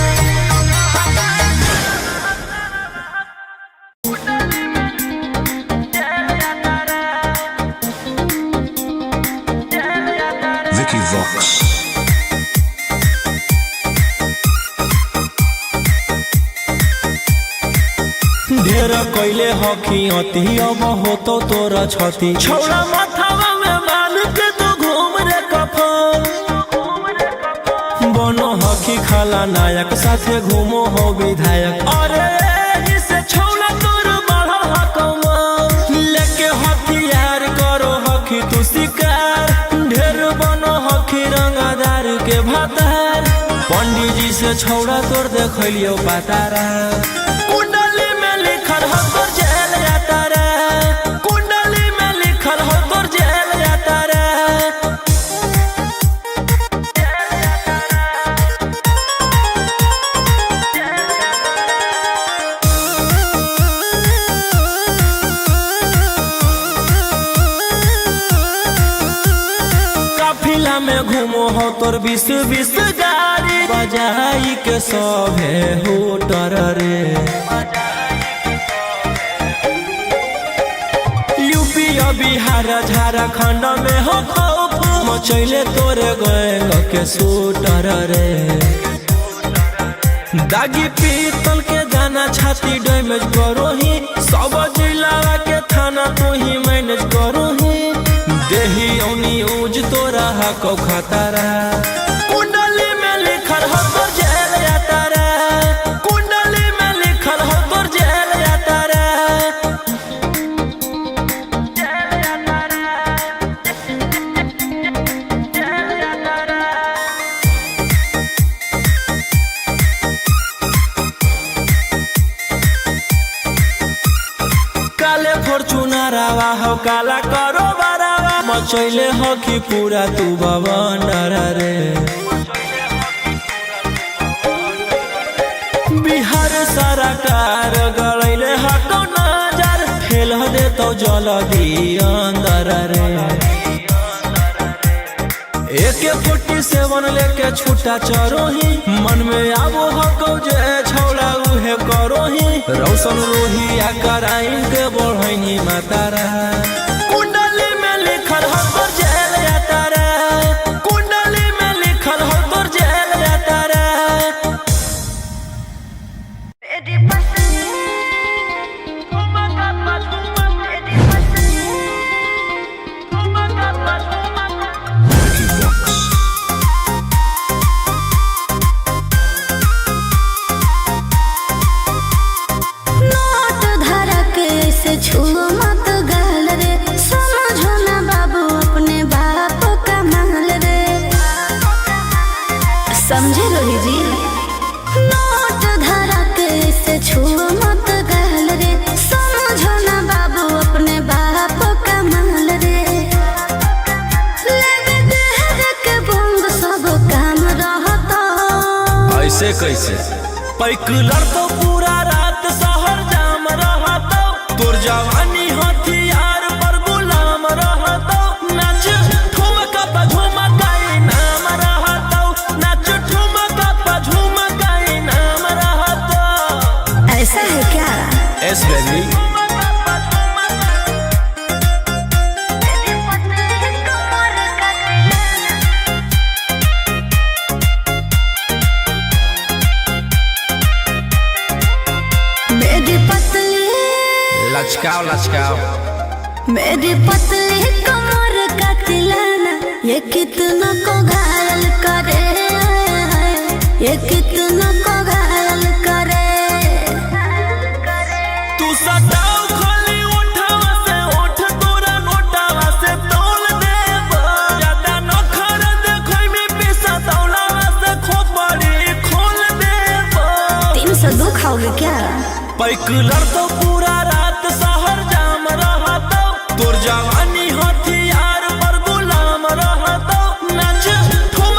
Vicky Vox. ढेर कैले हकी अति अब होतो तोरा छति। छौड़ा माथावा में बाल के तू घूम रे कफन। बनो हकी खाला नायक साथे घूमो हो विधायक। अरे एही से छौड़ा तोर बढ़ल हकमा। लेके हथियार करो हकी तू शिकार। ढेर बनो हकी रंगदार के भातार। पंडित जी से छौड़ा तोर देखलियो पातारा। कुंडली में लिखल हो तोर जेल यातारा। कुंडली में लिखल हो तोर जेल यातारा। काफिला में घूमो हो तोर 20-20 गाड़ी। बजाई के सभे होटर रे। यूपी और बिहार झारखंड में हो खौफ मचैले तोरे गैंग के शूटर रे। दागी पीतल के दाना छाती डैमेज करो ही। सब जिला के थाना तू ही मैनेज करो ही। देही औनी ऊज तोरा हको खतरा। कुंडली में लिखल हो तोर जेल यातारा। कुंडली में लिखल हो तोर जेल यातारा। काले फॉर्चूनरवा हो काला करो बारावा। मचैले हो कि पूरा तू बवंडर रे। बिहार सरकार गड़ैले हको नजर। फेल दे तो जल्दी अंदर रे। AK-47 लेके छूटा चरोही। मन में आबो हको जे छौड़ा उहे करोही। रौशन रोही आ कराइन के बढ़ैनी मातारा। कुंडली में लिखल हो तोर जेल यातारा। कुंडली में लिखल हो तोर जेल यातारा। Vicky Vox. Note धरा के ऐसे छुओ मत गाल रे। समझो ना बाबू अपने बाप का माल रे। समझे रोही जी। नोट धरा के ऐसे छुओ मत गाल रे। समझो ना बाबू अपने बाप का माल रे। लेवे देह के बंग सब काम रहता। ऐसे कैसे पैकुलर तो पूरा रात शहर जाम रहतो। तोर जवानी हथियार पर गुलाम रहतो। नाच ठुमका पा झुमका इनाम रहतो। नाच ठुमका पा झुमका इनाम रहतो। ऐसा है क्या? Yes baby. मेरी पतली लचकाओ लचकाओ। मेरी पतली कमर का तिलाना ये कितनों को घायल करे। ये कितनों को घायल करे। तू सटाओ खाली उठावा से उठ तोरा नोटावा से तोल देब। ज्यादा नखर देखै में पैसा तौलावा से खोपड़ी खोल देब। 302 खाओगे क्या? पैकुलर तो पूरा रात शहर जाम रहतो। तोर जवानी हथियार पर गुलाम रहतो। नाच ठुमका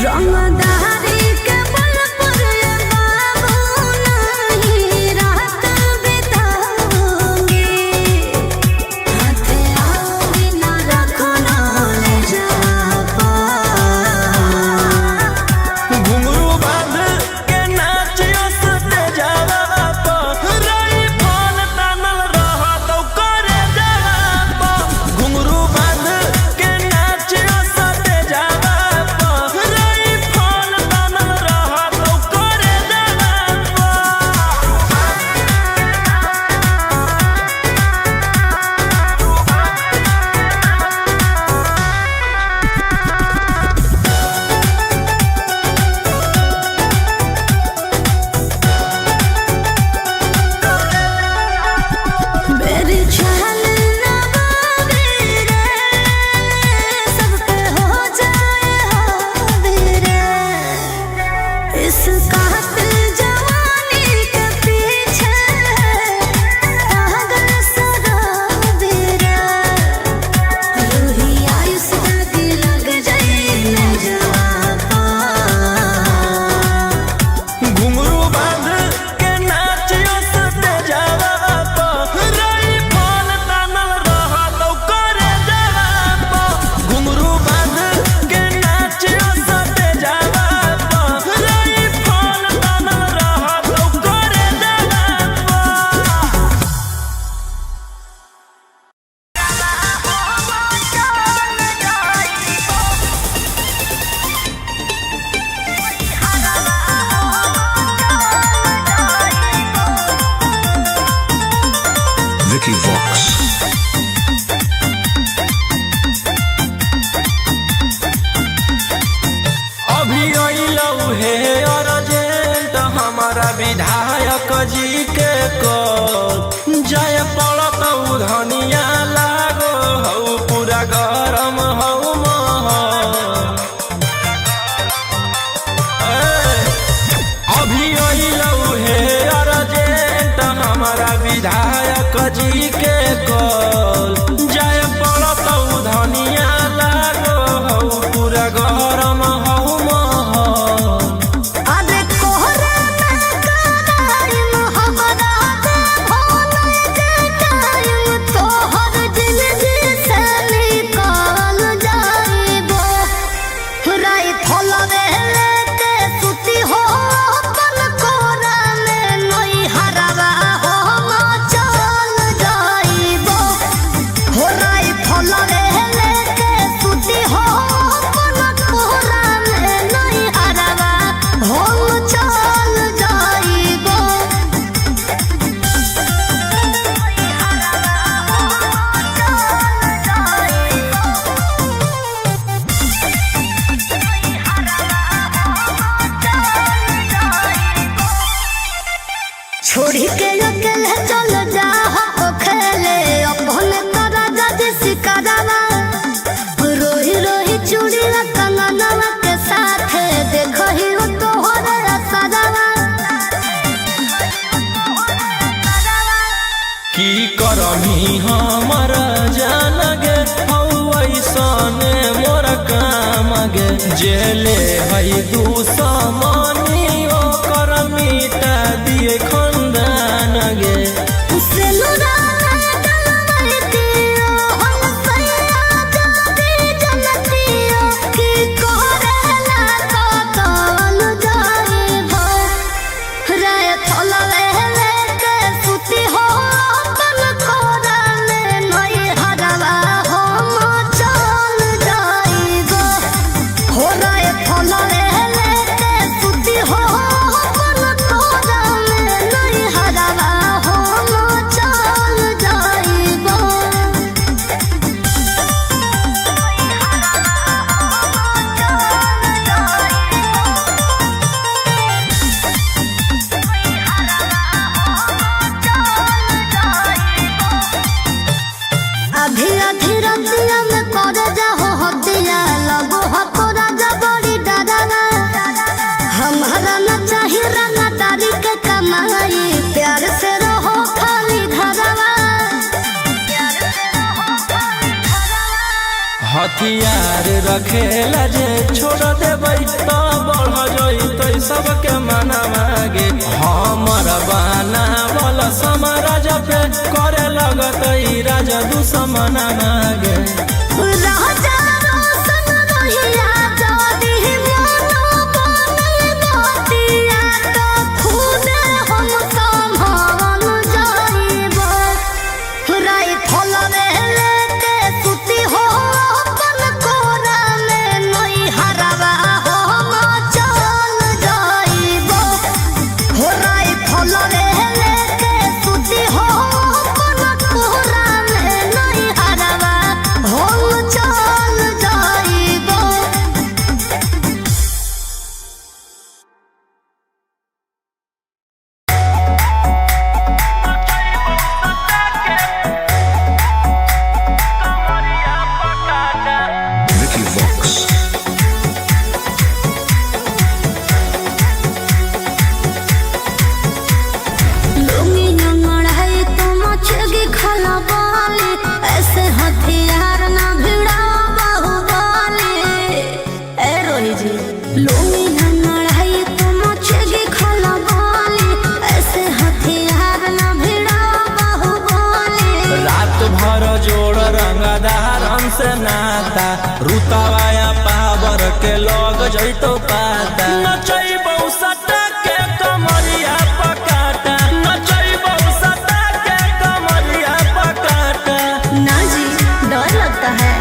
रंगदारी के बल पर ये बाबू नहीं रात बिताऊंगी। हाथ आओगी ना रखो ना ले जा पा। घुंघरू बांध के नाचियो सते जावा प, राइफल तानल रहतौ करे जावा प। घुंघरू बांध के नाचियो सते जावा प, राइफल तानल रहतौ करे जावा प। मेरी जान ना बाबी रे, सब पे हो जाए हावी रे। इस कातिल जवानी के पीछे पागल सराबी रे। रूही आयुष की लग जाए नजवा पा। घुंघरू बांध के नाचियो सते जावा प, राइफल तानल रहतौ करे जावा प। घुंघरू बांध के नाचियो सते जावा प, राइफल तानल रहतौ करे जावा प। Vicky Vox. अभी अइलौ हे अर्जेंट हमारा विधायक जी के कॉल, जाय पड़त धनिया लागो हौ पूरा गरम हौ महल। ए, अभी अइलौ हे अर्जेंट हमारा विधायक जी के कॉल, जाय पड़त धनिया लागो हौ पूरा गरम हौ महल। अरे कोहरा में कराई मोहब्बत भोले के टाइम तोहर जिंदगी से निकाल जाइबो। राइफल लेके सुती हो अपन कोरा में नई हरवा हो चल जाइबो। हो राइफल लेके सुती हो अपन कोरा में नई हरवा हो चल जाइबो। छोड़ी के अकेले चल जा हो खेले अपने तोरा जज शिकारावा। रोही रोही चूड़िया कंगनवा के साथ देखो ही हो तोहरे असरवा। की करमी हमर जान गे हौ ऐसने मोर काम गे, जेले है दुश्मनी ओकर मिटा दिए खंदान गे। उसे लुरा डलवतियो हम सैया जाती जनतियो की कोहरेला कतल जाइबो। रे थलवे लेके सुती हो अपन कोरा में नई हरवा हो चल जाइबो। हो रे थलवे लेके सुती हो अपन कोरा में नई हरवा हो चल जाइबो। अभी अभी रतिया में कर जाहो हतिया लगो हको राजा बड़ी डरावा। हमारा न चाही रंगदारी के कमाई, प्यार से रहो खाली घरवा। हथियार रखेला जे छोड़ देबै त सबके मना मागे। हमर बनावल समाराज पे करे लगत राजा दुश्मन मागे। राजा रोशन रोहिया जादी मोनो बनल बतिया तो खुद हम संभाल जाइब। राइफल लेके सुती हो अपन कोरा में नई हरवा हम चल जाइब। हो राइफल लेके सुती हो अपन कोरा में नई हरवा हम चल जाइब। Vicky Vox. लुंगी अंगड़ाई तो मचेगी खलबली, ऐसे हथियार ना भिड़ाओ बाहुबली। ए रोही जी, लुंगी अंगड़ाई तो मचेगी खलबली, ऐसे हथियार ना भिड़ाओ बाहुबली। रात भर जोड़ रंगदारन से नाता, रुतवाया पावर के लग जैतो पाता। नचैबौ सटा के कमरिया पकाटा, नचैबौ सटा के कमरिया पकाटा। ना जी, डर लगता है।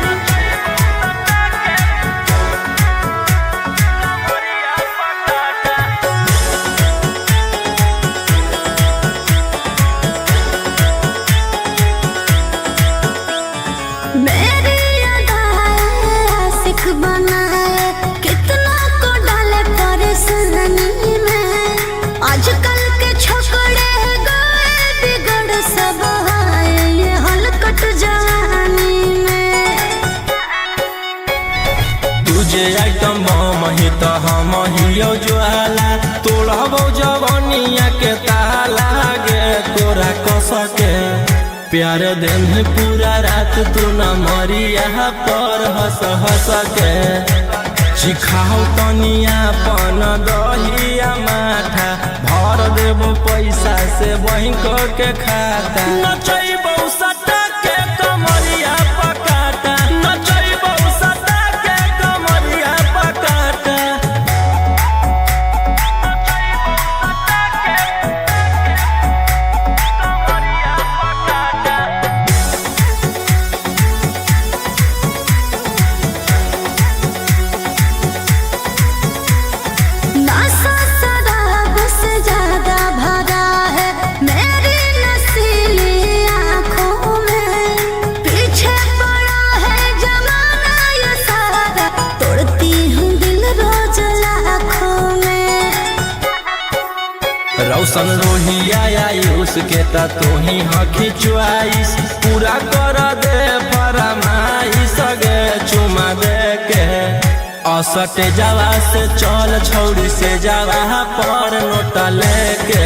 मेरी अदाएं आशिक बनाए, कितना को डाले परेशानी में। आजकल के छोकरे गए बिगड़ सब आए, ये हलकट जवानी में। तुझे आइटम बम ही तो हम हियो ज्वाला, तोड़बौ जवनिया के ताला गे तोरा कसके। प्यार देन पूरा रात तू न मरिया पर हंस हंस के। चिखाओ तनिया पन दहिया माठा, भर देबो पैसा से बैंक के खाता। नचैबौ सटा के कमरिया पकाटा, नचैबौ सटा के कमरिया पकाटा। नशा शराब से ज्यादा भरा है मेरी नशीली आंखों में, पीछे पड़ा है जमाना ये सारा, तोड़ती हूँ दिल रोज लाखों में। रौशन रोहिया आयुष के त तोही हखी चुआइस, पूरा कर दे फरमाइश गे चुमा दे के। असटे जावा से चल छौड़ी से जावा पर नोटा लेके।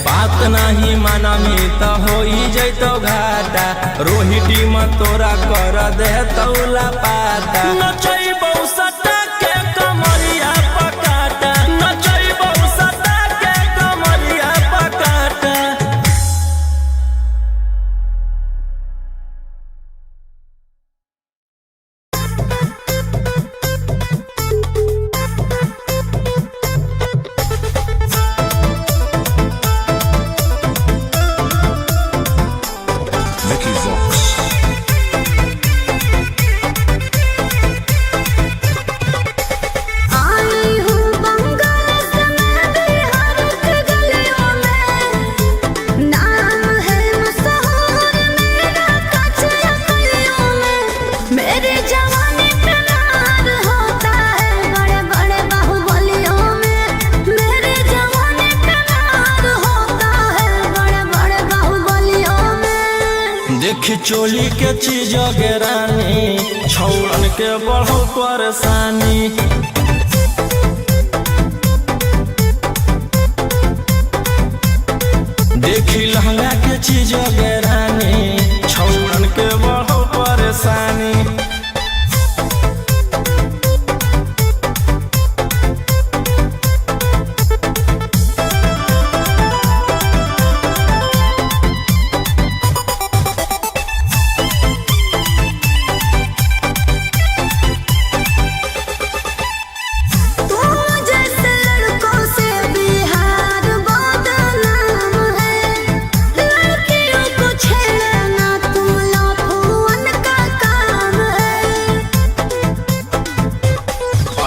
बात नहीं मानमी त होई जैतो घाटा, रोही टीम तोरा कर दे तौला पाता। नचैबौ सटा के कमरिया पकाटा, नचैबौ सटा के कमरिया पकाटा। Vicky Vox. आई हूँ बंगाल से मैं बिहार के गलियों में, नाम है मशहूर मेरा कचरा गलियों में। मेरी जवानी पे नार होता है बड़े बड़े बाहुबलियों में, मेरी जवानी पे नार होता है बड़े बड़े बाहुबलियों में। देख चोली के चीज गे रानी, छौड़न के बढ़ो परेशानी। देखी लहंगा के चीज गे रानी, छौड़न के बढ़ो परेशानी।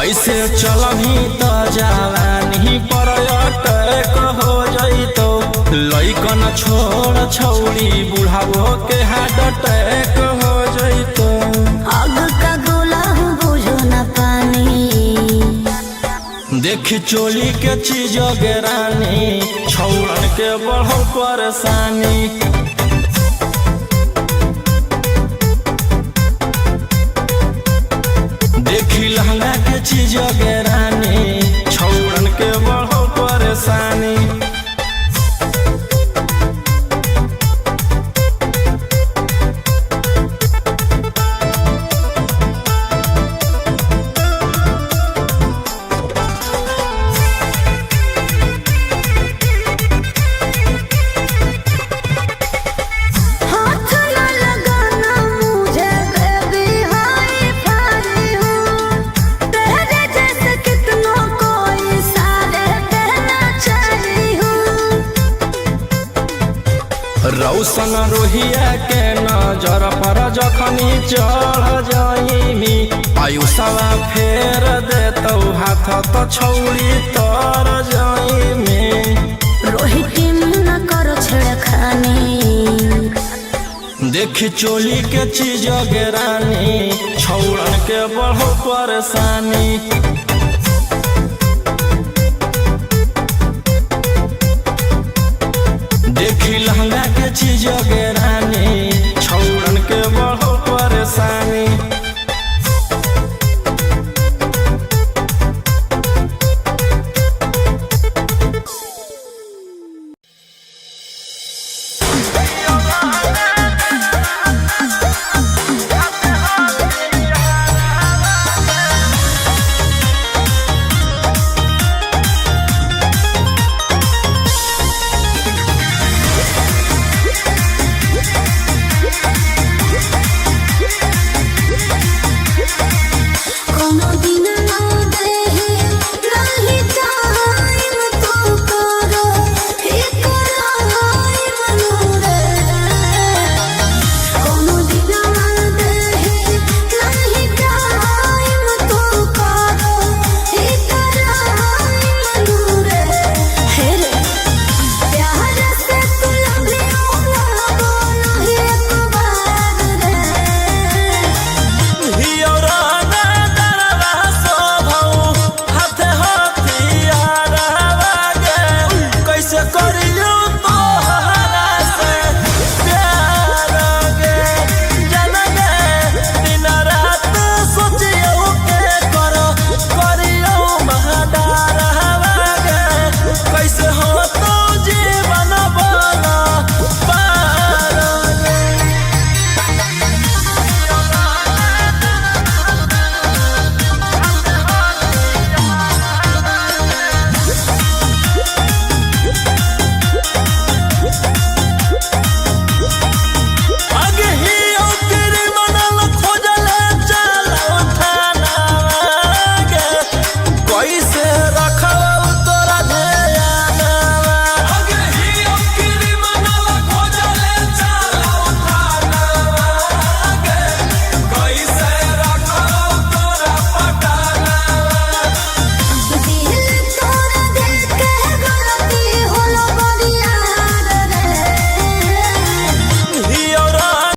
ऐसे चलही त जवानी पर अटैक हो जइतो। लइकन छोड़ छौड़ी बुढ़ावो के हार्ट अटैक हो जइतो। आग का गोला हूँ बुझो न पानी। देखी चोली के चीज गेरानी, छौड़न के बढ़ो परेशानी। देखी लहंगा के चीज गेरानी, छौड़न के बढ़ो परेशानी। हाथ न लगाना मुझे बेबी हाय फाई हूँ। तेरे जैसे कितनों को इशारे कहना चाही हूँ। रौशन रोहिया के नजर पर जखनी चढ़ जाइमी, आयुषवा फेर देतौ हाथ त छौड़ी तर जाइमी। रोहित न करो छेड़खानी। देखी चोली के चीज गेरानी, छौड़न के बढ़ो परेशानी।